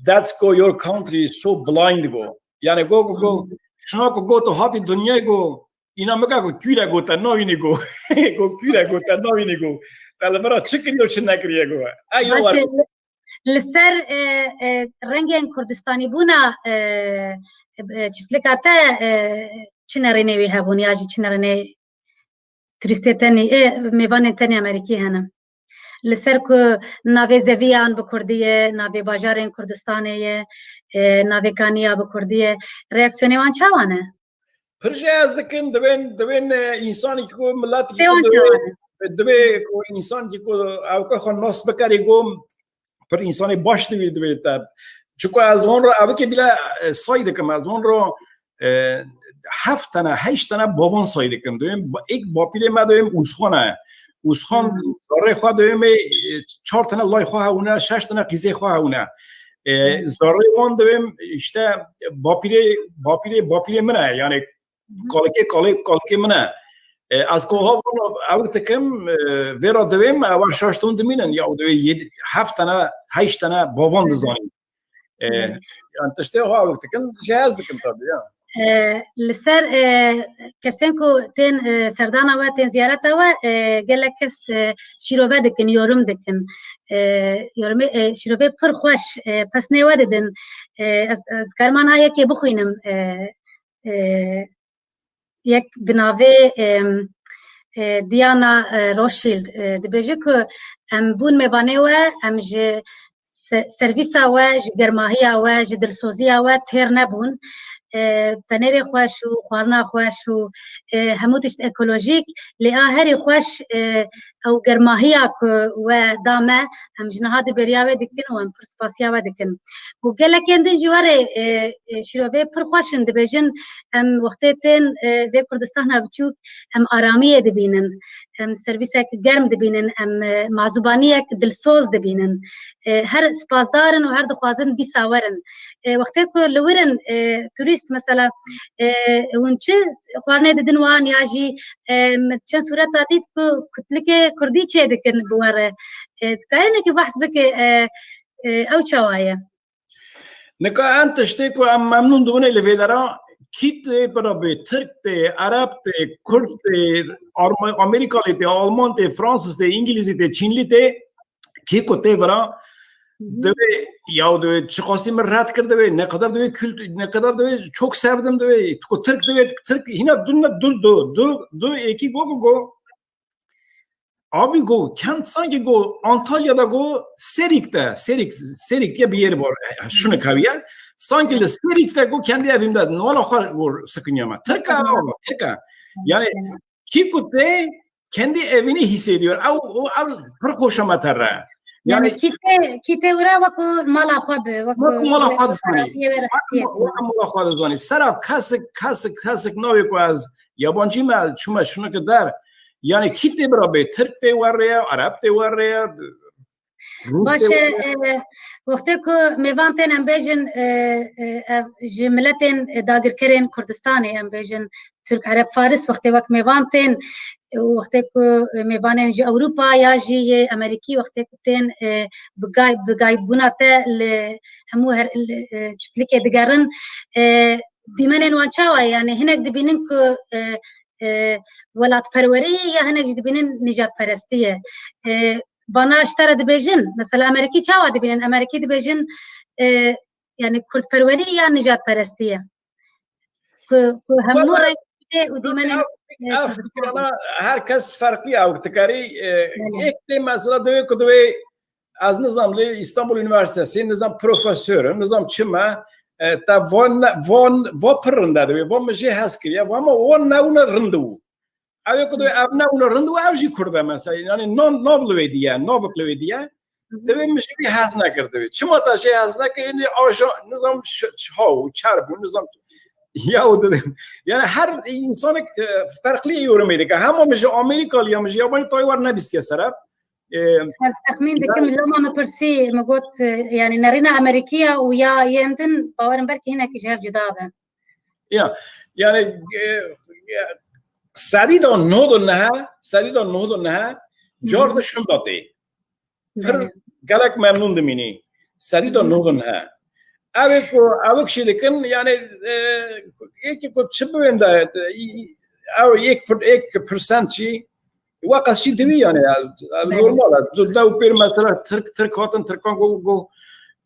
that's go your country is so blind go. Yani go, go, go, şuna ku go tu hatî dinyayê go, îna mika ku kûre go te navînî go. Go kûre go te navînî go. Te li vira çi kiriye û çi nekiriye go. Ey no. Li ser, e, e, rengên Kurdistanî bûna, e, e, çiftlika te, e, çi nerênê wî hebûn ya jî çi nerênê turîstê tenî, e, mêvanên tenê Amerîkî hene? Li ser ku navê zeviyan bi Kurdî ye, navê bajarên Kurdistanê ye, e, navê kaniya bi Kurdî ye, reaksiyonê wan çawa ne? Pir jê ez dikin, divên, divên, e, însanekî ku miletekî ku divê, divê ku însanekî ku ewka xwe nas bikerê ku pir însanê baş divê, divê te. Çiko ez wan re evike bile, e, say dikim, ez wan re, e, heft tane, heşt tane bavan say dikim. Divêm ba-, êk bapîrê me divêm Ûzxan e. Ûzxan zarê xwe divêm ê, e, çar tane lay xwe hewne, şeş tane qîzê xwe hewne. E, zarê wan divêm işte bapîrê, bapîrê, bapîrê min e. Yani kalikê, kalê, kalikê min e. E, ez ku ha vana ew dikim, e, vê re divêm, ew şaş ton dimînin. Ya divê yed-, heft tane, heşt tane bavan dizanî. E, yani tiştê ha ew dikin, jê ez dikim tabii ya. E, li ser, e, kesên ku tên, e, serdana we, tên ziyareta we, e, gelek kes, e, şîrove dikin, yorum dikin. E, yorumê, e, şîrovê pir xweş, e, pesnê we didin. E, ez, ez karim ana yekê bixwînim. E, e, yek bi navê, e, e, Diana, e, Rothschild, e, dibêje ku em bûn mêvanê we, em ji se-, servîsa we, ji germahiya we, ji dilsoziya we têr nebûn. E, penêrê xweş û xwarina xweş û, e, hemû tişt ekolojîk, lê a herî xweş, e, ew germahiya ku we da me, em ji niha di beriya wê dikin û em pir spasiya we dikin. Û gelekên din jî werê, e, e, şîrovê pir xweş in, dibêjin, em wextê tên, e, vê Kurdistana biçûk, em aramiyê dibînin, em servîsek germ dibînin, em, e, mazûbaniyek dilsoz dibînin. E, her spasdar in û her dixwazin dîsa werin. E, wextê ku li wir in, e, turîst mesela, e, hûn çi xwarinê didin wan ya jî, e, min çend sûreta dît ku kutlikê kurdî çê dikin bi we re. E, dikarin wekî behs bike, e, e, ew çawa ye? Nika em tiştê ku em memnûn dibûnê li vê dera, kî tê bira bê, Tirk tê, Ereb tê, Kurd tê, Arme-, Amerîkalî tê, Alman tê, Fransız tê, Îngilîzî tê, Çînlî tê, kî ku tê vira, Hı hı. Divê, ya divê, çi qasî min red kir divê, ne kadar divê kült-, ne kadar divê, çok sevdim divê, ku Tirk divê, Tirk hîna du, du, du, du, du êkî go, go, go. Abi go, kent sanki go, Antalya da go, Serik de, Serik, Serik diye bir yeri var, e, şunu kaviye. Sanki li Serik de go, kendi evimde, wala xwe go, sıkınyama. Tirka, Tirka. Yani, kî ku tê, kendi evini hissediyor. Ew, o, ew pir xweşa me te re. Yani, Yani, kî tê, kî tê wira wekî mala xwe bi, wekî wekî mala xwe dizanî. Wekî mala xwe dizanî. Sera kesik, kesik, kesik navê ku ez yabancî me, çûme şunike der. Yani, kî tê bira bê, Tirk tê werrê ye, Ereb tê werrê ye, Rûs Baş tê e, werrê ye. E, wextê ku mêvan tên em bêjin, e, e, ev ji miletên, e, dagirkerên Kurdistanê em bêjin, Tirk, Ereb, Faris, wextê wek mêvan tên, û wextê ku mêvanên ji Ewropa ya jî yê Amerîkî, wextê ku tên, e, bi gay-, bi gaybûna te li hemû her, li, e, çiftlikê digerin, e, dîmenên wan çawa ye? Yani hinek dibînin ku, e, e, welatperwerî ye ya hinek jî dibînin nijadperestî ye. E, vana ji te re dibêjin, mesela Amerîkî çawa dibînin? Amerîkî dibêjin, e, yani kurdperwerî ya nijadperestî ye? Ku, ku hemû Wala, rengê û dîmenên, ev, e, ev Kurdistan. Fikrana her kes ferqlî ew dikarî, e, Belê. Yek tê mesela divê ku divê ez nizam li Îstanbul Üniversitesi, nizam profesör im, nizam çi me, e, te van ne, van, va pir rind e divê, va min jê hez kiriye, va me wan ne wina rind bû. Ew ê ku divê ev ne wina rind bû, ev jî Kurd e mesela, yani nav, nav li wê diye, navik li wê diye. Hı hı. Divê min ji wî hez nekir divê. Çima te jê hez nekir? Ênî aja, nizam ş-, ş-, ha û çer bû, nizam ya û divê. Yani her însanek, e, ferqlî yorumê dike. Hema min ji Amerîkalî ya min ji yabancî tayê wer nebîstiye ser ev. E, Ez texmîn dikim, yani loma min pirsî, min got, e, yani nerîna Amerîkî ya û ya yên din, bawerim belkî hinekî ji hev cuda be. Ya, yani, e, e, sedî da nod û neh, sedî da nod û neh, car Hı hı. de şunda tê. Pir Belê. gelek memnûn dimînî. Sedî da Hı hı. nod û neh. Ew ê ku, ew ê ku şî dikin, yani, e, êkî ku çi biwên de, e, ew êk pir-, êk persent jî, weqas jî diwî, yani, ya, Belê. normal e. Du, dew pêr mesela Tirk, Tirk hatin, Tirkan go, go,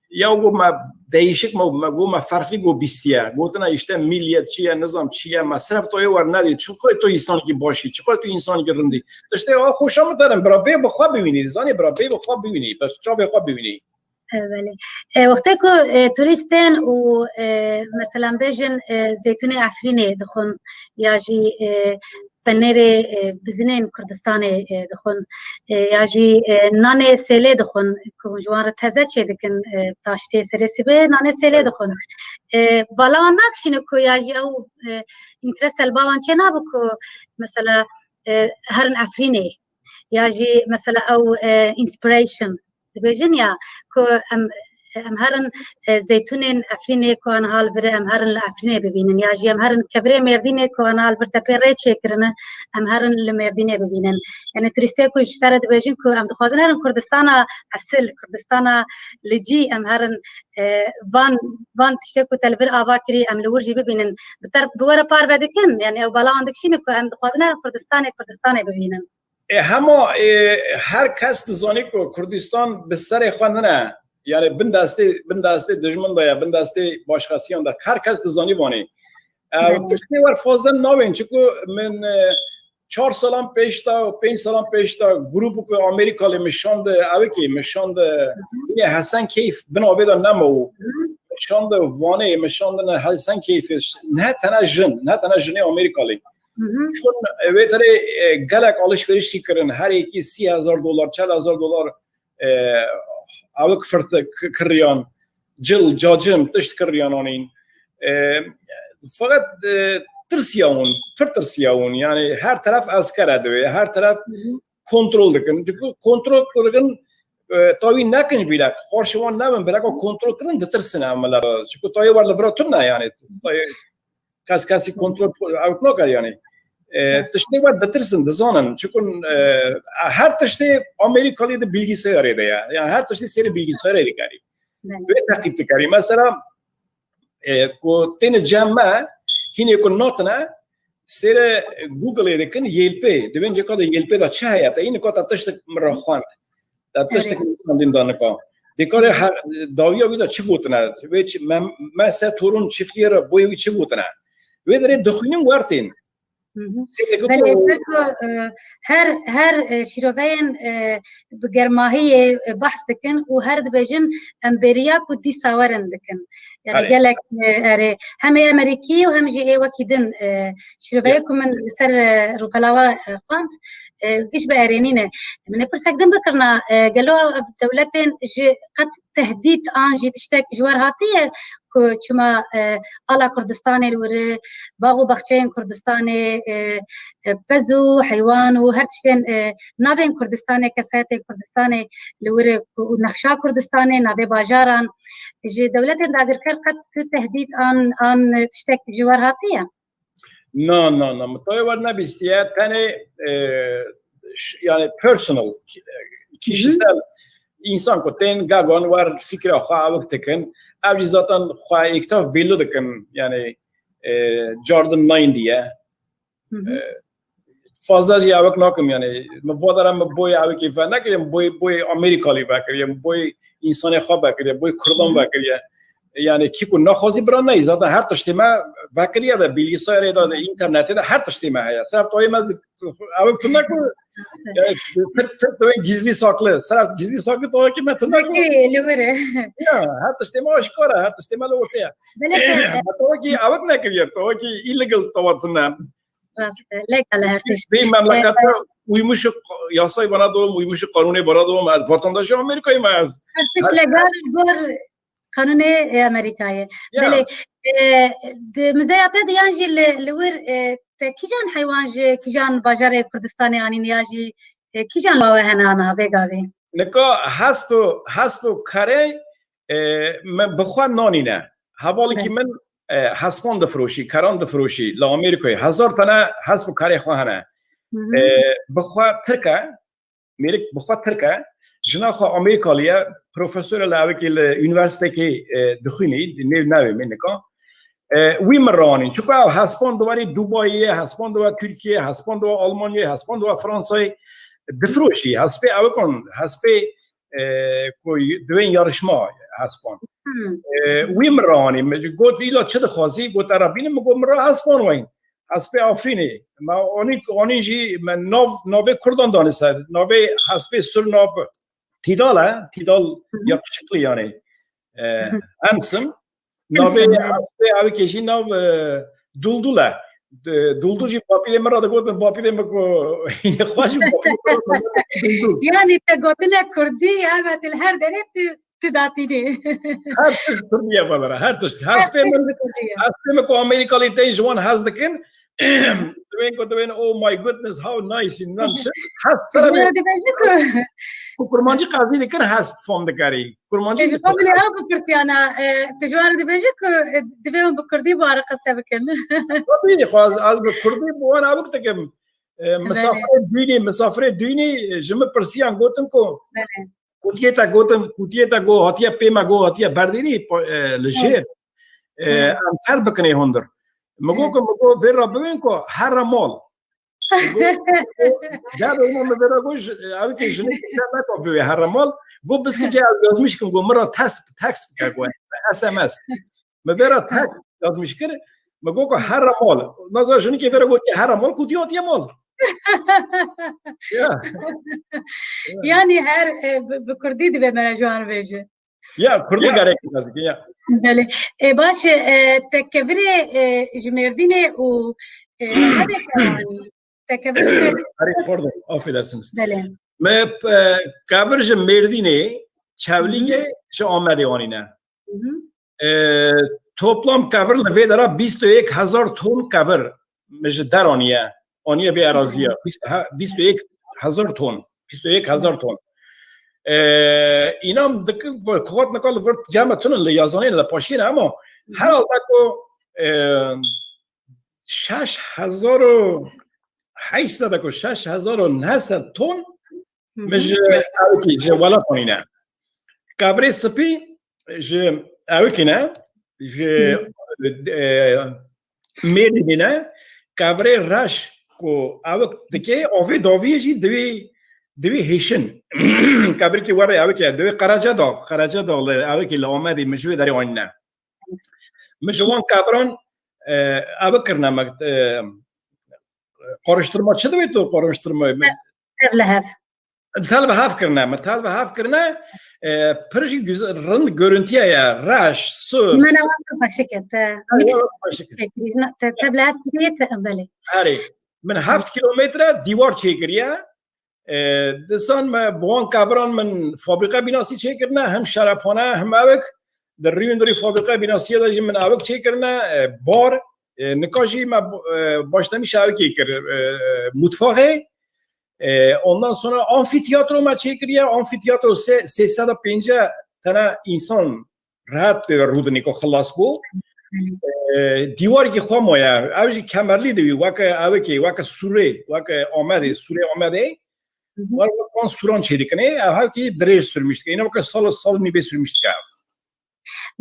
ya go me değişik me, me go me ferqlî go bîstiye. Gotina işte milliyetçi ye, nizam çi ye, me sirf to yê wer nedî. Çiqo to însanekî başî, çiqo to însanekî rindî. Tiştê a xweşa min derin, bira bê bi xwe biwînî, zanî bira bê bi xwe biwînî, bi çavê xwe biwînî. E, belê. E, wextê ku, e, turîst tên û, e, mesela em bêjin, e, zeytûnê Efrînê dixwin ya jî, e, penêrê, e, bizinên Kurdistanê, e, dixwin, e, ya jî, e, nanê sêlê dixwin, ku ji wan re teze çê dikin, e, taştê serê sibê nanê sêlê Evet. dixwin. E, bala wan nakişîne ku ya jî ew, e, înterese li ba wan çê nabe ku mesela, e, herin Efrînê ya jî mesela ew, e, inspiration dibêjin ya ku em Em herin, e, zeytûnên Efrînê ku aniha li vir e, em herin li Efrînê bibînin, ya jî em herin kevirê Mêrdînê ku aniha li vir tepê rê çêkirine, em herin li Mêrdînê bibînin. Yani turîstê ku ji te re dibêjin ku em dixwazin herin Kurdistana esil, Kurdistana li cî, em herin, e, van, van tiştê ku te li vir ava kirî, em li wir jî bibînin. Bi te, bi we re parve dikin, yani ew bala wan dikişînin ku em dixwazin herin Kurdistanê, Kurdistanê bibînin. E, hema, e, her kes dizanî ku Kurdistan bi serê xwe nine. Yani bin destê, bin destê dijmin de ye, bin destê başqesiyan de. Her kes dizanî vanê. E, Belê. Tiştê wer fazla nabên, çiku min, e, çar salan pêş de û pênc salan pêş de grûpê ku Amerîkalî min şand, ew kî min şand, Hı hı. yine Hesen Keyf bin avê de nema û Hı hı. min şand Wanê, min şandine Hesen Keyfê. Ne tene jin, ne tene jinê Amerîkalî. Hı hı. Çûn, e, wê derê, e, gelek alişverişî kirin. Her yekî sî hezar dolar, çel hezar dolar, e, awik firtik k-, kiriyan. Cil, cacim, tişt kiriyan anîn. E, Feqet, e, tirsiya hûn, pir tirsiya hûn. Yani her teref esker e divê, her teref Hı hı. kontrol dikin. Çünkü kontrol kirin, e, tawî nekin ji bîrek. Qarşi wan nebin, bîreka kontrol kirin, ditirsin ev milet. Çünkü tayê wer li vira tune yani. Tayê kes kesî kontrol ew nake yani. E, Evet. Tiştê wer ditirsin, dizanin. Çünkü, e, her tiştê Amerîkalî de bilgisayarê de ye. Yani her tiştê sêrê bilgisayarê dikerî. Evet. Wê teqîb dikerî. Mesela, e, ku têne cem me, hînê ku natine, sêre Google'ê dikin, Yelpê. Dibên ceka de Yelpê de çi heye? Te hînê ku te tiştek min re xwend. Te tiştek Erê. min xwendin da nika. Dê karê her, dawiya wî de çi gotine? Wê çi, me, me se torun çiftliğe re boyê wî çi gotine? Wê derê dixwînin wertên. Hı hı. Sêreke Belê, ku ser ku, e, her, her, e, şîroveyên, e, bi germahiyê, e, behs dikin û her dibêjin em bêriya ku dîsa werin dikin. Yani Erê. gelek, e, erê. Hem ê Amerîkî û hem jî ê wekî din, e, şîroveyê Erê. ku min li ser, e, rûpela we, e, xwend, e, giş bi erênî ne. Min ê pirsek din bikirina, e, gelo ev dewletên ji qet tehdît an jî tiştek ji wer hatiye ku çima, e, ala Kurdistanê li wir e, bax û baxçeyên Kurdistanê, e, e, pez û heywan û her tiştên, e, navên Kurdistanê, kesayetên Kurdistanê li wir e ku, û nexşa Kurdistanê, navê bajaran, ji dewletên dagirker qet tu tehdît an, an tiştek ji wer hatiye? Na, na, na. Min tayê wer nebîstiye. Tenê, e, ş-, yani personal, ki-, Hı hı. kişisel însan ku tên gagon wer fikra xwe awik dikin. Ev jî zaten xwe êktav belli dikin. Yani, e, cardin nayîn diye. Hı hı. E, fazla jî awik nakim yani. Min vadara min boy awikî ve nekiriye, boy, boy Amerîkalî vekiriye, boy însanê xwe vekiriye, boy Kurdan Hı hı. vekiriye. Yani kî ku naxwazî bira neyî. Zaten her tiştê me vekiriye de, bilgisayarê de, de, internetê de her tiştê me heye. Ser tayê me di-, ew tune ku, yani, tir, tir, tir, gizli saklı. Ser gizli saklı tawakî me tune ku. Peki, li wir e. Ya, her tiştê me aşikar e, her tiştê me li ortê ye. Belê, Me tawakî ew nekiriye, tawakî illegal tawa tune. Rast e, legal e her tişt. Vê memlekete E, uymuş, yasay bana doğum, uymuş kanunê bana doğum, ez vatandaşê Amerîkayê me ez. Her tişt legal gor qanûnê, e, Amerîkayê. Ya. Belê, e, di muzeya te de yan jî li, li wir, e, te kîjan heywan ji kîjan bajarê Kurdistanê anîn ya jî, e, kîjan lawe hene ana vê gavê? Nika hesp û, hesp û kerê, e, me bi xwe nanîne. Hevalekî Be. min, e, hespan difiroşî, keran difiroşî. Li Amerîkayê hezar tane hesp û kerê xwe hene. Hı hı. E, bi xwe Tirk e, Mêrik bi xwe Tirk e, jina xwe Amerîkalî ye, profesor e li evekê li unîversîtekê, e, dixwînî, nêv navê min nika. E, wî min ranîn. Çiku ew hespan diwerî Dubayê ye, hespan diwe Tirkiyê, hespan diwe Almanyayê, hespan diwe Fransayê, difiroşî. Hespê ewikan, hespê, e, ku y-, divên yarışma hespan. Hmm. E, wî min ranî. Min got, îla çi dixwazî? Got, "Era bînim." Min got, "Min ra hespan wayîn." Hespê Afrînê. Me anî, anî jî me nav, navê Kurdan danî ser. Navê hespê Surnav Tîdal e. Tîdal Hı hı. yakışıklı yani. E, handsome. Navê Handsome, evet. hespê ew kê jî nav, e, Duldul e. D-, Duldul jî bapîrê min re digot, min bapîrê min ku xweş bû, bapîrê min Duldul. Yani te gotine Kurdî, evet, li her derê tu, tu datînî. Her tişt Kurdî ye, babera, her tişt. Her Hespê tişt min, Kurdî ye. hespê min ku Amerîkalî tên ji wan hez dikin. Divên ku divên, "Oh my goodness, how nice," inan şi. Hes Ji sera min re dibêjin ku Ku kurmancî qazî dikir, hest fam dikarî. Kurmancî Ji dikir. Komilê ew bipirsiyana, e, tu ji wan re dibêjî ku, e, divê hûn bi kurdî bi wan re qise bikin. Tabii, xwe ez, ez bi kurdî bi wan awik dikim. E, misafirê dûnî, misafirê dûnî ji min pirsiyan gotin ku kutiyê te gotin, kutiyê te go hatiye pê me, go hatiye berdînî, e, li jêr. E, em ter bikinê hundir. Min got ku, min got vê re bibên ku here mal. Derdorîna min vê re got, ew ki jinikê te neka bivê here mal, got biskicê ez yazmiş kim, got min re test, text bike, got S M S. Min vê re text yazmiş kir, min got ku here mal. Naza jinikê vê re gotiye here mal, ku diya diye mal. Ya. Yani her e, bi, bi kurdî divê me re ji wan bêje. Ya, kurdî gerek ez dikim, ya. Belê. E, baş e, e, te kevirê e, ji Mêrdînê û e, Amedê çawanî? Te kevir ser. Arê, pardon, affedersiniz. Belê. Me e, kevir ji Mêrdînê, Çewlîgê ji Amedê anîne. E, toplam kevir li vê dera bîst û yek hezar ton kevir min ji der aniye. Aniye vê eraziye. Bîst, he, bîst û yek hezar ton. Bîst û yek hezar ton. E, înan dikin ku hat nika li vir cem me tunin li yazanê li paşiyê ne ama herhalde ku, e, şeş hezar û heşt sed ku şeş hezar û neh sed ton min ji ewkî, ji welat anîne. Kevirê spî ji ewkî ne, ji, e, Mêrdînê ne, kevirê reş ku ewk dike, avê daviyê jî divê, divê hêşin. Kevirkî were ewkê, divê Qerecedağ, Qerecedağ li ewkî li Amedê min ji wê derê anîne. Min ji wan keviran, e, ewk kirine me, e, Karıştırma çi divê tu karıştırma? Tev li hev. Tev li hev kirine, me tev li hev kirine, e, pir jî güzel, rind görüntüye ye, reş, sur. Min ewa pir xweşik e, te mix çêkirî, te, tev li hev kirî, te, belê. Erê, min heft kilometre dîwar çêkiriye. E, disan me bi wan keviran min fabrîqe bînasî çêkirine, hem şerepxane, hem ewik. Di rî û dirî fabrîqe bînasiyê de jî min ewik çêkirine, e, bar, e, nika jî me, e, başlamiş ewikê kir, e, mutfaxê. E, ondan sonra amfîtiyatro me çêkiriye, amfîtiyatro sê, sê sed û pêncî tane însan rehet tê de rûdinê ku xilas bû. E, dîwarkî xwe maye, ew jî kemerlî divî, weke ewikê, weke sûrê, weke Amedê, sûrê Amedê. War wek wan sûran çêdikinê, ew hevkî dirêj sürmüş dike. Îna weke sal, sal nîvê sürmüş dike.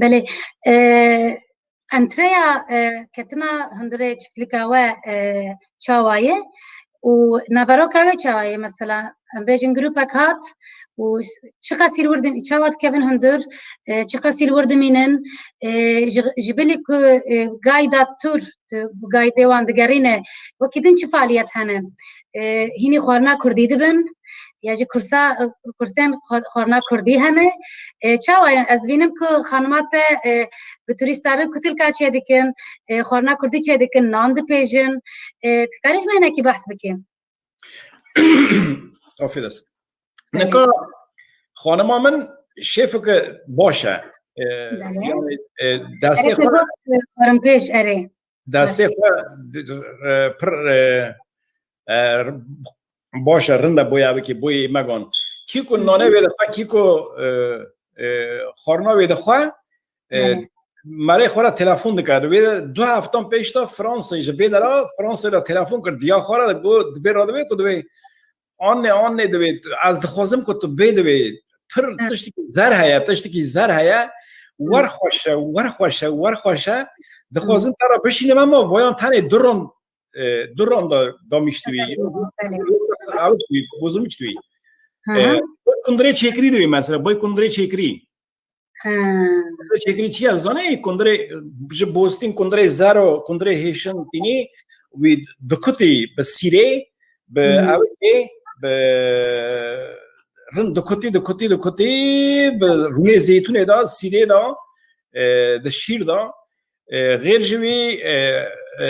Belê. E, entreya, e, ketina hundirê çiftlîka we, e, çawa ye? Û naveroka we çawa ye? Mesela, em bêjin grûpek hat û çiqas î li wir dim-, çawa dikevin hundir, e, çiqas î li wir dimînin, e, ji, ji bilî ku, e, gayda tur, tu bi gaydê wan digerîne, wekî din çi faaliyet hene? E, hînî xwarina kurdî dibin, ya jî kursa, kursên xwa-, xwarina kurdî hene. E, çawa ye? Ez dibînim ku xanima te, e, bi turîsta re kutilka çêdikin, e, xwarina kurdî çêdikin, nan dipêjin. E, tu karî ji me hinekî behs bikî? Affedersin. Nika xanima min şêfeke baş e. E, yani, e, destê xwe, erê, destê xwe, e, pir, e, e, baş e, rind e, boya wekî boyê me gon. Kî ku nane wê dixwe, kî ku, e, e, xwarina wê dixwe, e, merê xwe re telefon dike. Wê du heftan pêş de Fransayê ji vê dera Fransayê de telefon kir, diya xwe re got, dibê re dibê ku dibê anne, anne dibê, ez dixwazim ku tu bê dibê. Pir tiştekî zer heye, tiştekî zer heye. Wer xweş e, wer xweş e, wer xweş e. Dixwazim te re bişînim ama vayan tenê du ron, e, du ron da, damiştibî. Ew dibî, bozulmuştibî. E, boy kundirê çêkirî dibê mesela, boy kundirê çêkirî. He. Çêkirî çi ye? Zanî, kundirê, ji bostîn kundirê zer û kundirê hêşin tînî, wî dikutî bi sîrê, bi ewkê, bi rind dikutî, dikutî, dikutî, bi rûnê zeytûnê de, sîrê de, e, di şîr de, e, xêr ji wî, e, e,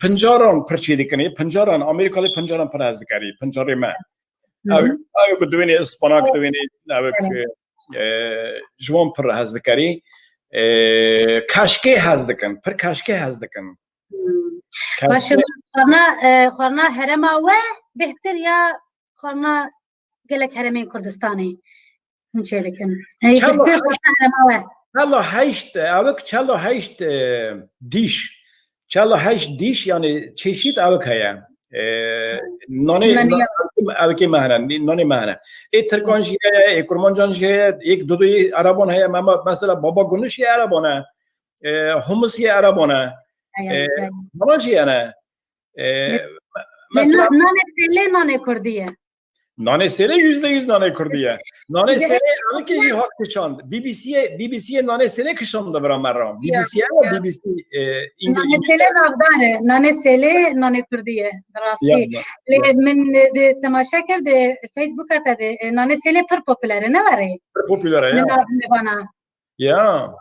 pincaran pir çêdikinê, pincaran, Amerîkalî pincaran pir hez dikerî, pincarê me. Ew, ew ku diwênê ispanak diwênê, ew ku, e, ji wan pir hez dikerî. E, keşkê hez dikin, pir keşkê hez dikin. Baş e, xwarina, e, xwarina herêma we bêhtir ya xwarina gelek herêmên Kurdistanê hûn çêdikin. Hey, çela birtir heşt, xweşa herêma we. Çela heşt, ew çela heşt, e, dîş. Çela heşt dîş, yani çeşît ew heye. E, nanê, Nanê ya. Ew kê me hene, nanê me hene. Ê Tirkan jî heye, ê Kurmancan jî heye, ê Duduy Ereban heye, me, me, mesela Baba Gunuş yê Ereban e. E, humus yê Ereban e. Heye, E, heye. Bana jî hene. E, Lê, me-, lê mesela na-, nanê sêlê nanê Kurdî ye. Nanê sêlê yüzde yüz nanê Kurdî ye. Nanê sêlê ew kê jî hat kişand. B B C'ye, B B C'ye nanê sêlê kişand bira me re. Ya, B B C'ye ya. B B C, e, Nanê sêlê navdar e. Nanê sêlê nanê Kurdî ye. Bi rastî. Ya, ya, Lê ya. min, e, di temaşe kir di Facebooka te de, e, nanê sêlê pir popüler e, ne were? Pir popüler e, ya. Min av-, min vana. Ya.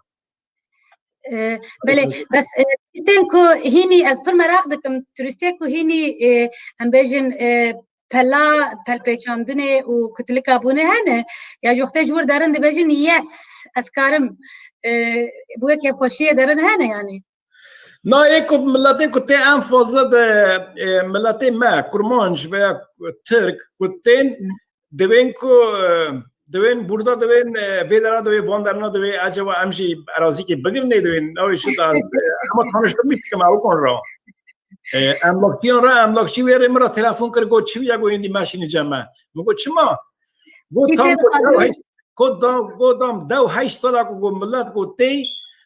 E, belê, bes, e, turistên ku hînî, ez pir meraq dikim, turistê ku hînî, e, em bêjin, e, pela pelpêçandinê û kutilika bûne hene, ya ji wextê ji wir derin dibêjin, "Yes, ez karim." E, bi wê kêfxweşiyê derin hene, yanî. Na, ê ku miletên ku tê en fazla de, e, miletê me, Kurmanc veya Tirk, ku tên, Hı. dibên ku, e, dibên burada dibên, e, vê dera dibê, van derina dibê, acaba em jî erazîkê bigirin nê dibên, ew ê şi da, e, hema taniştirmiş dikim ew kon ra. E, emlakçiyan ra, emlakçî wê rê min ra telefon kir, got, "Çi ya?" Got, "Êndî meşînî cem me." Min got, "Çima?" Got, Kî "Tam tê got, dixwazin? Dew heşt, got, da, got, dam, dew heşt sala ku, got, milet, got, tê,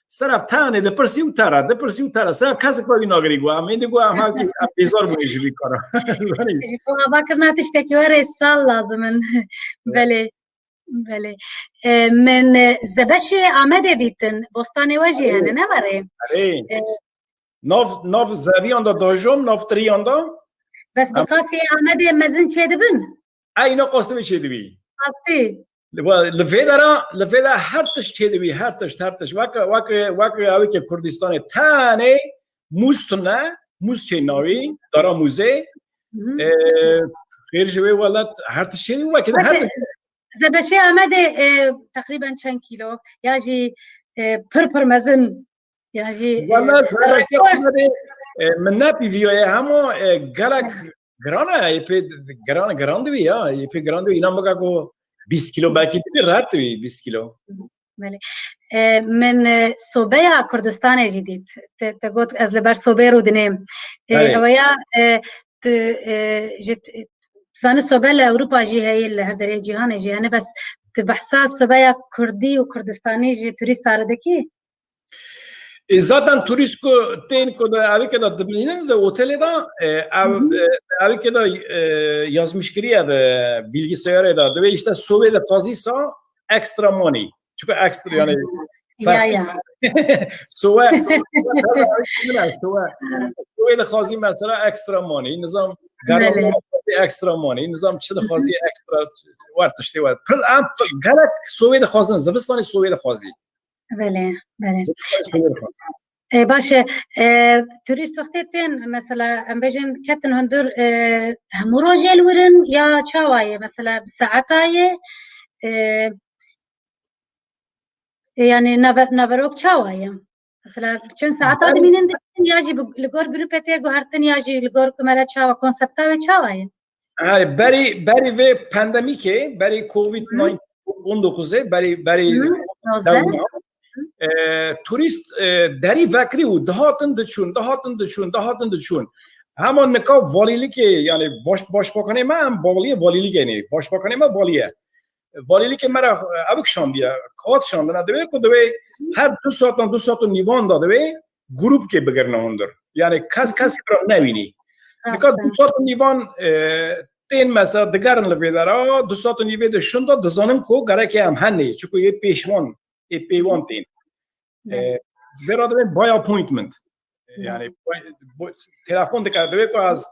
seref tenê dipirsî û tera, dipirsî û tera, seref kesek wî nagirî." Got, "Em êndî," got, "em hevkî, em bêzar bûne ji vî kara." Ji bo avakirina tiştekî we rê sal lazim in. Belê, belê. E, min, e, Zebeşê Amedê dîtin, bostanê we jî hene, ne were? Erê. E, Nav, nav zeviyan da dajom, nav tiriyan da. Bes bi Em qasê Amedê mezin çêdibin? Ey, îna qas dibê çêdibî. Qasî. Li, li vê dera, li vê de her tişt çêdibî, her tişt, her tişt. Weke, weke, weke ew ke Kurdistanê tenê mûz tune, mûz çê navî, dara mûzê. Hı hı. E, xêr ji wê welat her tişt çêdibî, weke de her Peki, tişt. Zebeşê Amedê, e, teqrîben çend kîlo? Ya jî, e, pir pir mezin? Ya jî, e, Wala, zerreke rekor. Amedê, e, min ne pîviyoye hema, e, gelek giran e, ê pê giran, giran dibî ya, ê pê giran dibî, înan bika ku bîst kîlo belkî dibî, rehet dibî bîst kîlo. Belê. E, min, e, sobeya Kurdistanê jî dît. Te, te got ez li ber sobê rûdinêm. E, Belê. Ew ya, e, tu, e, ji, tu zanî sobe li Ewropa jî heye, li her derê cîhanê jî hene, bes tu behsa sobeya Kurdî û Kurdistanî ji turîsta re dikî? E, zaten turîst ku tên ku di evike de dimînin di otelê de, e, ev, Hı hı. e, evike de, e, yazmişkiriye de bilgisayarê de. Dibê işte sobê de qazî sa extra money. Çünkü extra yani Ya, ya. Sowe, sowe, sowe dixwazî mesela extra money, nizam Belê. Germ extra money, nizam çi dixwazî extra wer tiştê wer. Pir em gelek sowe dixwazin, zivistanê sowe dixwazî. Belê, belê. Zivistanê sowe dixwazî. E, baş e, e, turîst wextê tên, mesela, em bêjin ketin hundir, e, hemû rojê li wir in ya çawa ye? Mesela bi saeta ye, e, E, yani nave-, naverok çawa ye? Mesela çend saeta dimînin diçin ya jî bi, li gor grûpê tê guhertin ya jî li gor ku me re çawa, konsepta wê çawa ye? Hey, berî, berî vê pandemîkê, berî covid on dokuzê, berî, berî Hı, nozdeh. E, turîst, e, derî vekirî û dihatin diçûn, dihatin diçûn, dihatin diçûn. Hema nika valîlikê, yani baş-, başbakanê me em baliyê valîlikê nê. Başbakanê me valî ye. Valîlikê me re, e, ew kişandiye, kağıt şandine, divê ku divê her du satan, du sat û nîvan de divê grûpkê bigirine hundir. Yani kes kes bira newînî. Nika du sat û nîvan, e, tên mesela digerin li vê dera, du sat û nîvê de şunda dizanin ku gereke em henê, çiku yê pêşwan, ê pêwan tên. E, vê re divê by appointment. Yani, bu, telefon dike, divê ku ez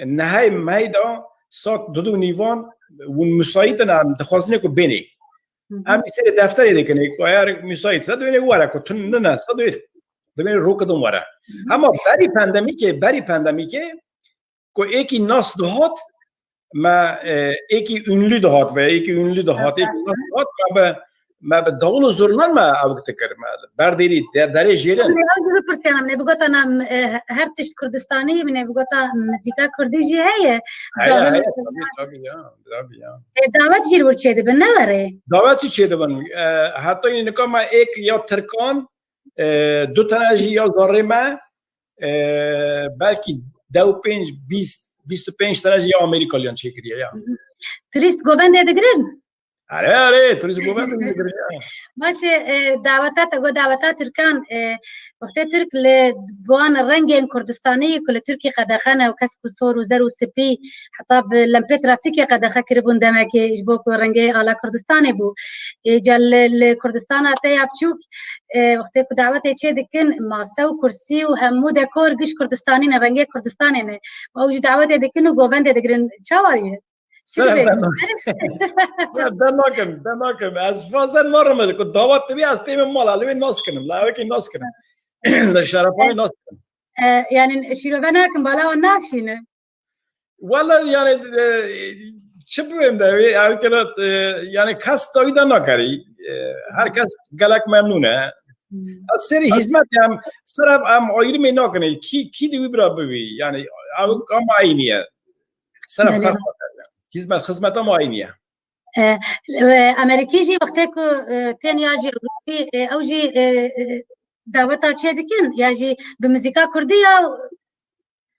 nehey meyda saet dudu nîvan hûn müsait in, em dixwazin ku bênê. Em îserê defterê dikin, ku eğer müsait se divê were, ku tun nine se divê, divê rokidin were. Ama berî pandemîkê, berî pandemîkê ku êkî nas dihat, me, e, êkî ünlü dihat ve êkî ünlü dihat, êkî nas dihat, me bi me bi dawul û zurnan me ewk dikir, me berdêrî de-, derê jêrin. Min ê ew jî bipirsiya, min ê bigota na, e, her tişt Kurdistanî, min ê bigota muzîka Kurdî jî heye. Heye, dawul û heye, zurnan. Tabii, tabii ya, tabii ya. E, dawet jî li wir çêdibin, ne were? Dawet jî çêdibin. E, heta yê nika me êk ya Tirkan, e, du tane jî ya zarê me, e, belkî deh û pênc, bîst, bîst û pênc tane jî ya Amerîkaliyan çêkiriye ya. Hı hı. Turîst govendê digirin? Erê, erê, turîst govendê digirin ya. Baş e, e, daweta te got, daweta Tirkan, e, wextê Tirk li bi wan rengên Kurdistanî ku li Tirkî qedexe ne û kes ku sor û zer û spî, heta bi lempê trafîkê qedexe kiribûn demekê ji bo ku rengê ala Kurdistanê bû. Ê, ca li, li Kurdistana te ya biçûk, e, wextê ku dawetê çê dikin, mase û kursî û hemû dekor giş Kurdistanî ne, rengê Kurdistanê ne. Ew jî dawetê dikin û govendê digirin. Çawa ye? Seref, ben, ben nakim, ben nakim. Ez faze narim, ku dawet dibe ez tême mala, li wê nas kinim, li ewekî nas kinim. Li şerefanê nas kinim. E, yani şîrove nakim, bala wan naşîne. Wele yani, e, çi bibêm de, wê ew kere, e, yani kes dawî de nakerî. E, her kes gelek memnûn e. Hmm. Ez serî hizmet em, seref em ayrımê nakinê. Kî, kî di wî bira bibî. Yani ew ama aynî ye. Seref Belê. Ferq naker yani. Hizmet, xizmet ama aynî ye. E, e, Amerîkî jî wextê ku, e, tên ya jî Ewropî, e, ew jî, e, e, daweta çê dikin, ya jî bi muzîka Kurdî ya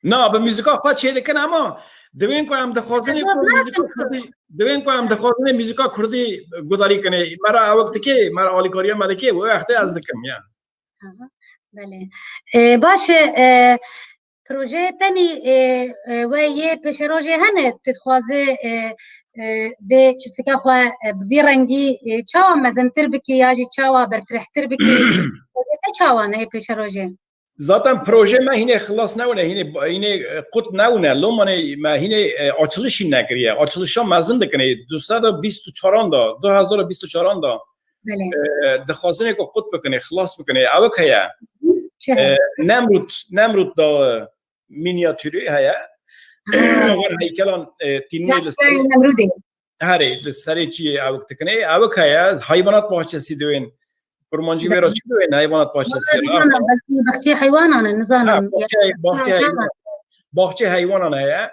Na, bi muzîka xwe çêdikin, ema divên ku em dixwazin Em ku doz muzîka nakin ku. Kurdî, divên ku em dixwazin muzîka Kurdî gudarî kinê. Me re ewik dike, me re alîkariya me dike, wê wextê ez dikim, ya. Aha, belê. E, baş e, e, projeyê tenî, e, e, we yê pêşerojê hene, tu dixwaze, e, e, vê çiftika xwe, e, bi vî rengî, e, çawa mezintir bikî ya jî çawa berfirehtir bikî? Projeyê te çawa ne yê pêşerojê? Zaten proje me hînê xilas newine, hînê, hînê, e, qut newine. Lomanê me hînê, e, açilişî nekiriye. Açilişa mezin dikinê. Du sed û bîst û çaran da, du hezar û bîst û çaran da, Belê. E, dixwazinê ku qut bikinê, xilas bikinê. Ewik heye. Çi E, heye? Nemrûd, Nemrûd dağı minyatürü heye. Ha. Wer heykelan, e, tînê li Yahya Nemrûdê. Herê, li serê çiyê ewik dikinê. Ewik heye, heywanat bahçesi diwên. Kurmancî vê re çi diwên heywanat bahçesi? Nizanim, belkî baxçeyê heywanan e, nizanim. Ha, baxçe, baxçe heywan-, baxçe heywanan heye.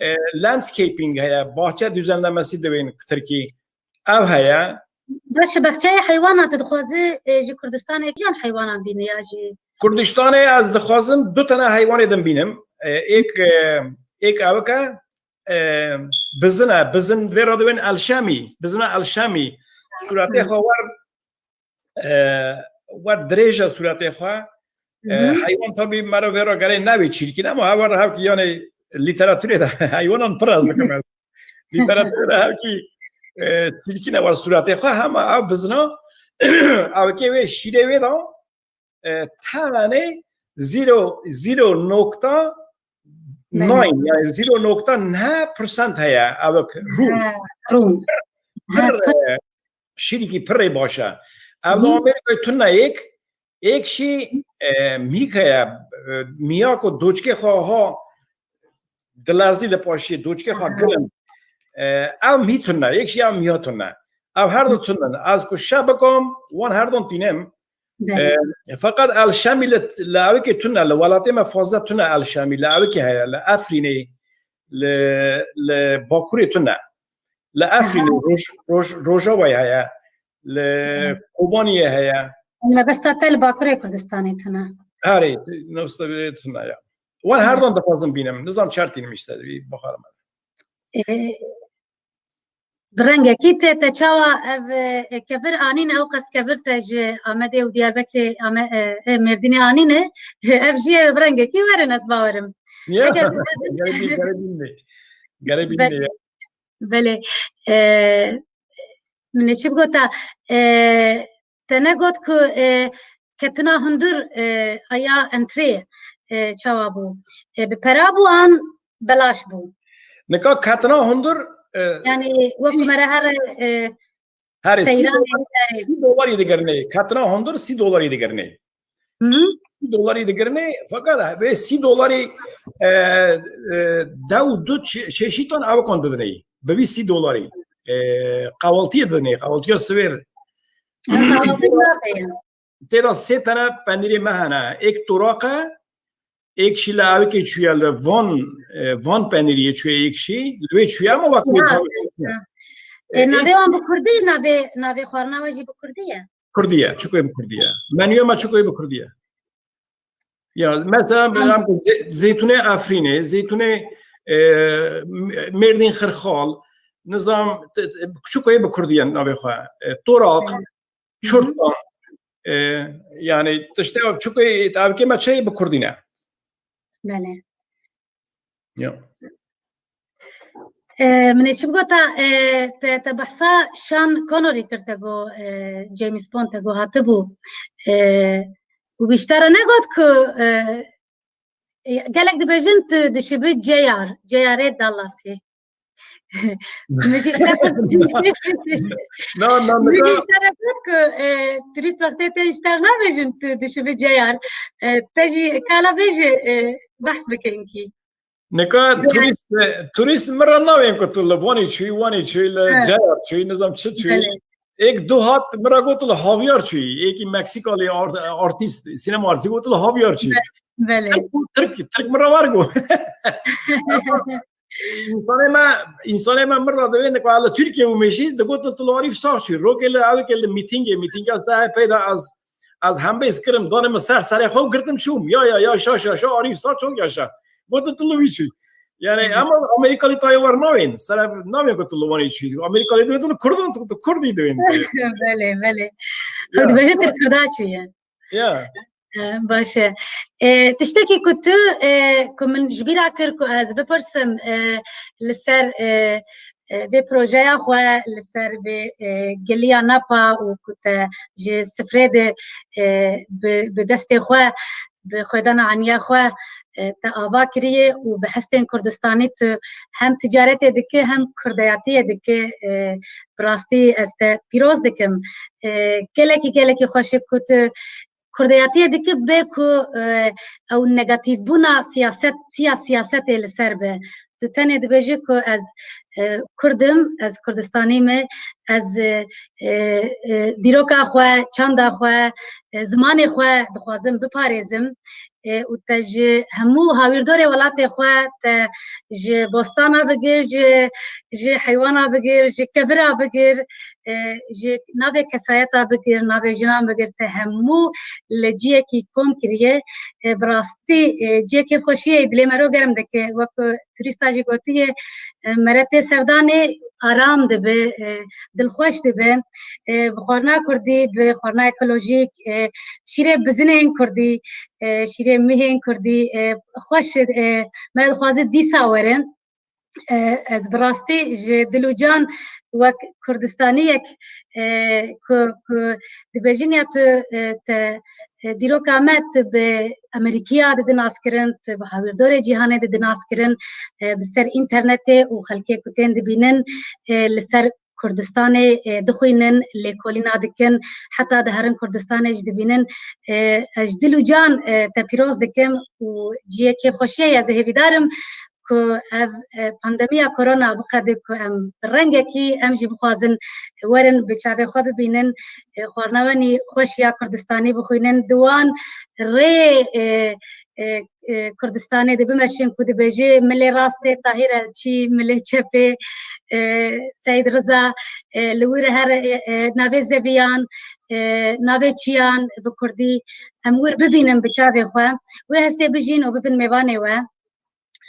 E, landscaping heye, bahçe düzenlemesi diwên Tirkî. Ev heye. Baş e, baxçeyê heywanan tu dixwaze, e, ji Kurdistanê kîjan heywanan bîne ya jî? Kurdistanê ez dixwazim du tane heywanê din bînim. E, êk, e, êk ewik e, e, bizin e, bizin vê re diwên elşemî, bizina elşemî. Sûretê xwe wer, e, wer dirêj e sûretê xwe. E, Hı hı. Heywan tabî mero vê re gerê newê çîrkîn, ama hewer hevkî yanê lîteratûrê de heywanan pir ez dikim ez. Lîteratûrê de hevkî, e, çîrkîn e wer sûretê xwe, hema ev bizina, ewkê wê şîrê wê de, e, tenê zero, zero nokta nine, Belê. Yani zero nokta nine percent heye, ewik rûn. Ha, rûn. Pir, Ha, pir. E, şîrikî pirê baş e. Ev li Hı. Amerîkayê tune yek, yek jî, e, mîk heye, e, miya ku doçkê xwe ha dilerzî li paşiyê, doçkê xwe Ha. Girin. E, ev mî tune, yek jî ev miya tune. Ev her du Hı. Tunin. Ez ku şe bikom, wan her du tînim. Belê. E, feqet elşemî li, li ewikê tune, li welatê me fazla tune elşemî, li ewikê heye, li Efrînê, li, li Bakurê tune. Li Efrînê, Aha. Roj-, Roj-, Rojavayê heye, li Aha. Kobaniyê heye. Mebesta te li Bakurê Kurdistanê tune. Herê, mebesta wê tune ya. Wan her Aha. Dan dixwazim bînim, nizam çer tînim işte, wî baxar me. E, Bi rengekî te, te çawa ev, e, kevir anîne, ew qas kevir te ji Amedê û Diyarbekirê, Ame-, e, e, Mêrdînê anîne, ev jî bi rengekî werin, ez bawerim. Ya, Eger gerê bîn-, gerê bînê. Gerê bînê, Be-, ya. Belê. E, min ê çi bigota, e, te negot ku, e, ketina hundir, e, aya entrê, e, çawa bû? E, bi pera bû an belaş bû? Nika ketina hundir, e, Yani, wek sî-, mere here, e, herê, sî seyranê dolar, here. Sî dolarî digirinê. Ketina hundir sî dolarî digirinê. Hı hı. Sî dolarî digirinê, fakat vê sî dolarî, e, e, dew du çe-, çeşîtan ewikan didinê. Bi vî sî dolarî. E, qevaltiyê didinê, qevaltiya sivêr. Tê de sê tane penîrê me hene. Êk toraq e, êk jî li ewikê çûye li van, e, van penîriyê çûye êk jî. Li wê çûye ama wek wê. E, navê wan bi kurdî, navê, navê xwarina we jî bi kurdî ye? Kurdî ye, çikoyê bi kurdî ye. Menüya me çikoyê bi kurdî ye. Ya, mesela, em zê-, zeytûnê Efrînê, zeytûnê, e, Mêrdîn Xirxal, nizam, t-, t-, çikoyê bi kurdî ye navê xwe. E, toraq, çurtan, e, yani tiştê ew çikoyê, tabikê me çeyê bi kurdî ne. Belê. Ya. E, min ê çi bigota, e, te, te behsa Sean Connery kir, te got, e, James Bond, te got hatibû. E, û bîştera negot ku, e, e, gelek dibêjin tu dişibî ceyar, ceyarê Dallasê. Min jî şeref Na, na, Min jî nika şeref got ku, e, turîst wextê te ji te nabêjin tu dişibî ceyar. E, te jî kala bêje, e, behs bike hinkî. Nika Yani turîst, e, turîst min re nayên ku tu li Wanê çûyî, Wanê çûyî, li Evet. Ceyar çûyî, nizam çi çûyî. Belê. Êk du hat min re got li Havyar çûyî. Êkî Meksîkalî art-, artîst, sînema artîstî got li Havyar çûyî. Be-, belê. Tirk, Tirk, Tirk min re ver got. Însanê me, însanê me min re divê nika li Tirkiye û mêşî digotin tu li Arîf Sax çûyî. Rokê li ewikê li mîtîngê, mîtînga se peyda ez, ez hembêz kirim, danê min ser serê xwe û girtim çûm. Ya, ya, ya, şa, şa, şa, Arîf Sax çok yaşa. Gotin tu li wî çûyî. Yani, Hı hı. Ama Amerîkalî tayê wer navên. Seref navên ku tu li Wanê çûyî. Amerîkalî divê tu li Kurdan tu, tu Kurdî divên. Belê, belê. Ya. Ew dibêje tu li Kurda çûye. Ya. E, baş e. E, tiştekî ku tu, e, ku min ji bîra kir ku ez bipirsim, e, li ser, e, e, vê projeya xwe, li ser vê, e, giliya Napa û ku te ji sifrê de, e, bi, bi destê xwe, bi xwedana aniya xwe, e, te ava kiriye û bi hestên Kurdistanî tu hem ticaretê dike hem kurdeyatiyê dike, e, bi rastî ez te pîroz dikim. E, gelekî, gelekî xweş e ku tu kurdeyatiyê dike bê ku, e, ew negatîfbûna siyaset, siya siyasetê li ser be. Tu tenê dibêjî ku ez, e, Kurd im, ez Kurdistanî me, ez, e, e, e, dîroka xwe, çanda xwe, e, zimanê xwe dixwazim biparêzim. E, û te ji hemû hawîrdorê welatê xwe, te ji bostana bigir, ji, ji heywana bigir, ji kevira bigir, e, ji navê kesayeta bigir, navê jinan bigir, te hemû li ciyekî kom kiriye. E, bi rastî, e, ciyekê xweşiyê dilê me ro germ dike. Wek turîsta jî gotiye, e, mere tê serdanê aram dibe, e, dilxweş dibe. E, bi xwarina kurdî, bi xwarina ekolojîk, e, şîrê bizinên kurdî, e, şîrê mihên kurdî, e, xweş, e, mere dixwaze dîsa werin. E, ez bi rastî ji dil û can wek Kurdistaniyek, e, ku, ku dibêjin ya tu, e, te, e, dîroka me tu bi Amerîkiya didin naskirin, tu bi hawîrdorê cîhanê didin naskirin, e, bi ser înternetê û xelkê ku tên dibînin, e, li ser Kurdistanê, e, dixwînin, lêkolîna dikin, heta diherin Kurdistanê jî dibînin. E, ez ji dil û can, e, te pîroz dikim û ciyekê xweşiyê ye. Ez ê hêvîdar im ku ev, e, pandemiya korona biqede ku em bi rengekî em jî bixwazin werin bi çavê xwe bibînin, e, xwarina wenî xweş ya Kurdistanî bixwînin. Di wan rê, e, e, e, Kurdistanê de bimeşin ku dibêje milê rastê Tahîr Elçî, milê çepê, e, Seîd Riza, e, li wir her, e, e, navê Zeviyan, e, navê Çiyan bi Kurdî em wir bibînin bi çavê xwe. Wê hestê bijîn û bibin mêvanê we.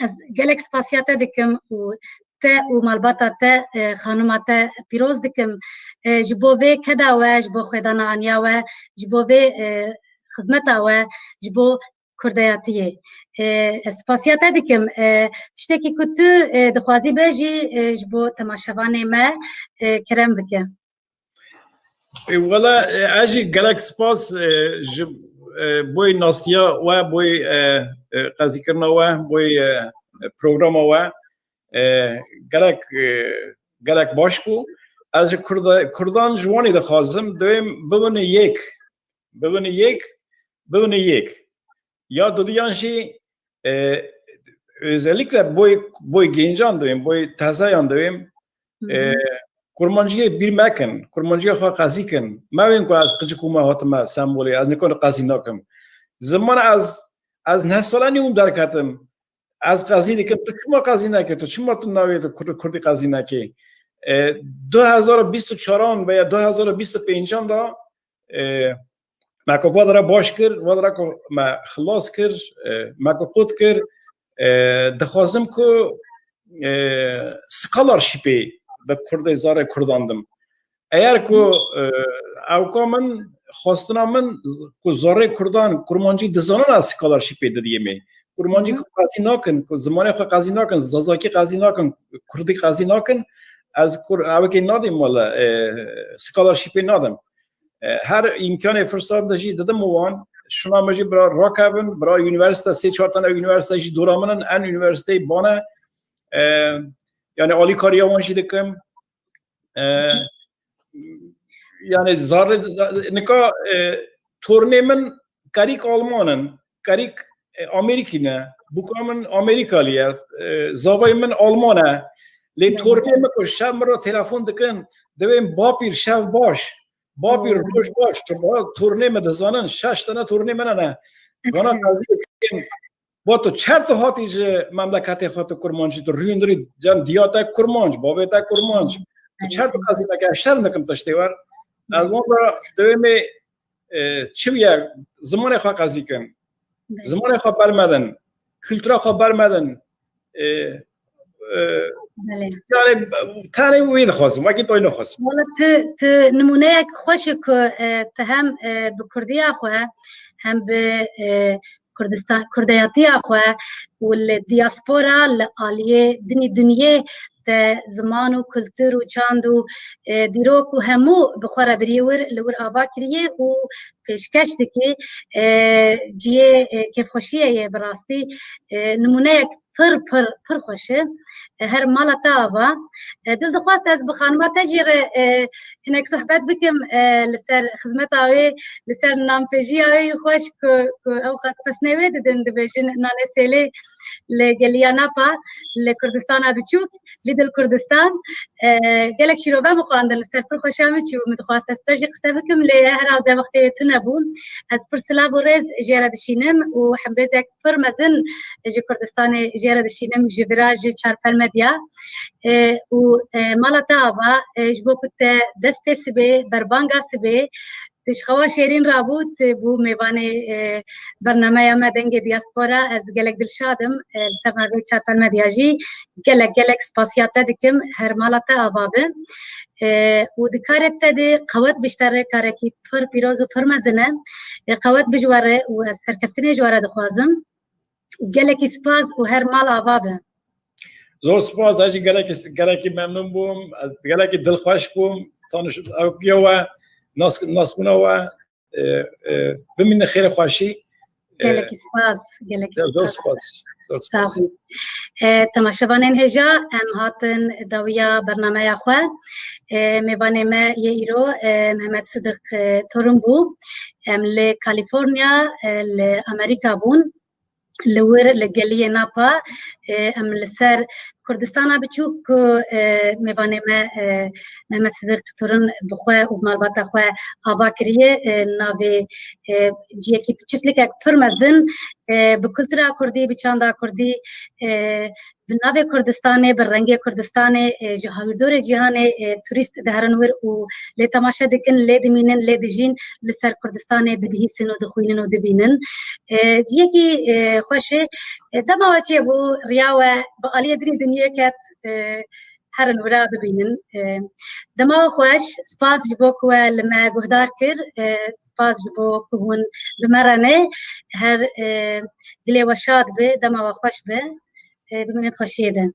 Ez gelek spasiya te dikim û te û malbata te, e, xanima te pîroz dikim. E, ji bo vê keda we, ji bo xwedana aniya we, ji bo vê, e, xizmeta we, ji bo kurdeyatiyê. E, ez spasiya te dikim. E, tiştekî ku tu, e, dixwazî bêjî, e, ji bo temaşevanê me, e, kerem bike. E, wela, e, ez jî gelek spas, e, ji, e, boy nastiya we, boy, e, e, qezîkirina we, boy, e, programa we. E, gelek, e, gelek baş bû. Ez ji Kurda-, Kurdan ji Wanê dixwazim, divêm bibine yek. Bibine yek, bibine yek. Ya dudiyan jî, e, özellikle boy, boy gencan divêm, boy tezeyan divêm, Hı hı. e, Kurmanciyê bîr mekin, kurmanciya xwe qezî kin. Mewên ku ez qicik û me hatime Stenbolê, ez nikor qezî nakim. Ziman ez, ez neh sala nî hûn derketim. Ez qezî dikim, tu çima qezî nekî? Tu çima tu navê tu kur-, kurdî qezî nekî? E, du hezar û bîst û çaran veya du hezar û bîst û pêncan de, e, me ku vadara baş kir, vadara ku me xilas kir, e, me ku qut kir, e, dixwazim ku, e, scholarshipê bi kurdê zarê kurdan dim. Eger ku, e, ewka min, xwestina min ku zarê kurdan kurmancî dizanin, ez scholarshipê didiyê me. Kurmancî ku qezî nakin, ku zimanê xwe qezî nakin, zazakî qezî nakin, kurdî qezî nakin, ez kur-, ewekê nadim wele, e, scholarshipê nadim. E, her îmkanê firsat de jî didim û wan, şuna min jî bira rakevin, bira unîversîte, sê çar tane unîversîte jî dora min in, en unîversîteyê bane, e, yani alîkariya wan jî dikim. E, yani zarê, nika, e, tornê min kerîk Alman in, kerîk, e, Amerîkî ne, buka min Amerîkalî ye, e, zavayê min Alman e. Lê tornê min ku şev min re telefon dikin, dibên bapîr şev baş, bapîr roj baş, çunka tornê min dizanin, şeş tane tornê min hene. Vana qezî dikin, va tu çer tu hatî ji memleketê xwe tu kurmancî, tu rûyindirî cem diya te kurmanc, bavê te kurmanc. Tu çer tu qezî neke, ez şerm dikim tiştê wer. Ez wan re dibê me, e, çi ye, zimanê xwe qezî kin. Zimanê xwe bermedin, kultura xwe bermedin. E, e, yani, tenê wî dixwazim, wekî toy nexwazim. Wala tu, tu nimûneyek xweş e ku, e, tu hem, e, bi kurdiya xwe, hem bi, e, Kurdistan, kurdeyatiya xwe û li diaspora, li aliyê dinî dinyê te ziman û kultur û çand û, e, dîrok û hemû bi xwe re birî wir, li wir ava kiriye û pêşkeş dikî, e, ciyê, e, kêfxweşiyê ye bi rastî, e, nimûneyek pir, pir, pir xweş e. E, her mala te ava. E, dil dixwast ez bi xanima te jî re, e, hinek sohbet bikim, e, li ser xizmeta wê, li ser nanpêjiya wê xweş ku, ku ew xwest pesnê wê didin, dibêjin nanê sêlê li geliya Napa, li Kurdistana biçûk, Little Kurdistan. E, gelek şîrove min xwendin, li ser pir xweşa min çû, min dixwast ez pir jî qise bikim, lê herhalde wextê wê tune bû. Ez pir silav û rêz jê re dişînim û hembêzek pir mezin ji Kurdistanê jê re dişînim, ji vira ji Çarpel Medya. E, û, e, mala te ava, e, ji bo ku te destê sibê, berbanga sibê, tu ji xewa şêrîn rabû, tu bû mêvanê, e, bernameya me Dengê Diaspora. Ez gelek dilşad im, e, li ser navê Çarpel Medya jî gelek, gelek spasiya te dikim, her mala te ava be. E, û di karê te de qewet biştere, karekî pir pîroz û pir mezin e. E, qewet bijwere û ez serkeftinê ji we re dixwazim. Gelekî spas û her mal ava be. Zor spas, ez jî gelekî, gelekî memnûn bûm, ez gelekî dilxweş bûm, taniş-, ew piya we, nas-, nasbûna we, e, e, bimîne xêr û xweşî. E, Gelekî spas, gelekî zor spas. Spas, zor spas. Sağ ol. E, temaşevanên hêja, em hatin dawiya bernameya xwe. E, mêvanê me yê îro, e, Mehmet Sidiq, e, Torun bû. Em li Kaliforniya, e, li Amerîka bûn. Li wir, li geliyê Napa, e, em li ser Kurdistana biçûk ku, e, mêvanê me, e, Mehmet Sidiq Turun bi xwe û malbata xwe ava kiriye, e, navê, e, ciyekî çiftlikek pir mezin, e, bi kultura kurdî, bi çanda kurdî, e, bi navê Kurdistanê, bi rengê Kurdistanê, e, ji hawirdorê cîhanê, e, turîst diherin wir û lê temaşe dikin, lê dimînin, lê dijîn, li ser Kurdistanê dibihîsin û dixwînin û dibînin. E, ciyekî, e, xweş e. E, dema we çêbû, riya we bi aliyê dinê dinyê ket, e, herin wira bibînin. E, dema we xweş, spas ji bo ku we li me guhdar kir, e, spas ji bo ku hûn bi me re ne. Her, e, dilê we şad be, dema we xweş be. E, bimînin xweşiyê de.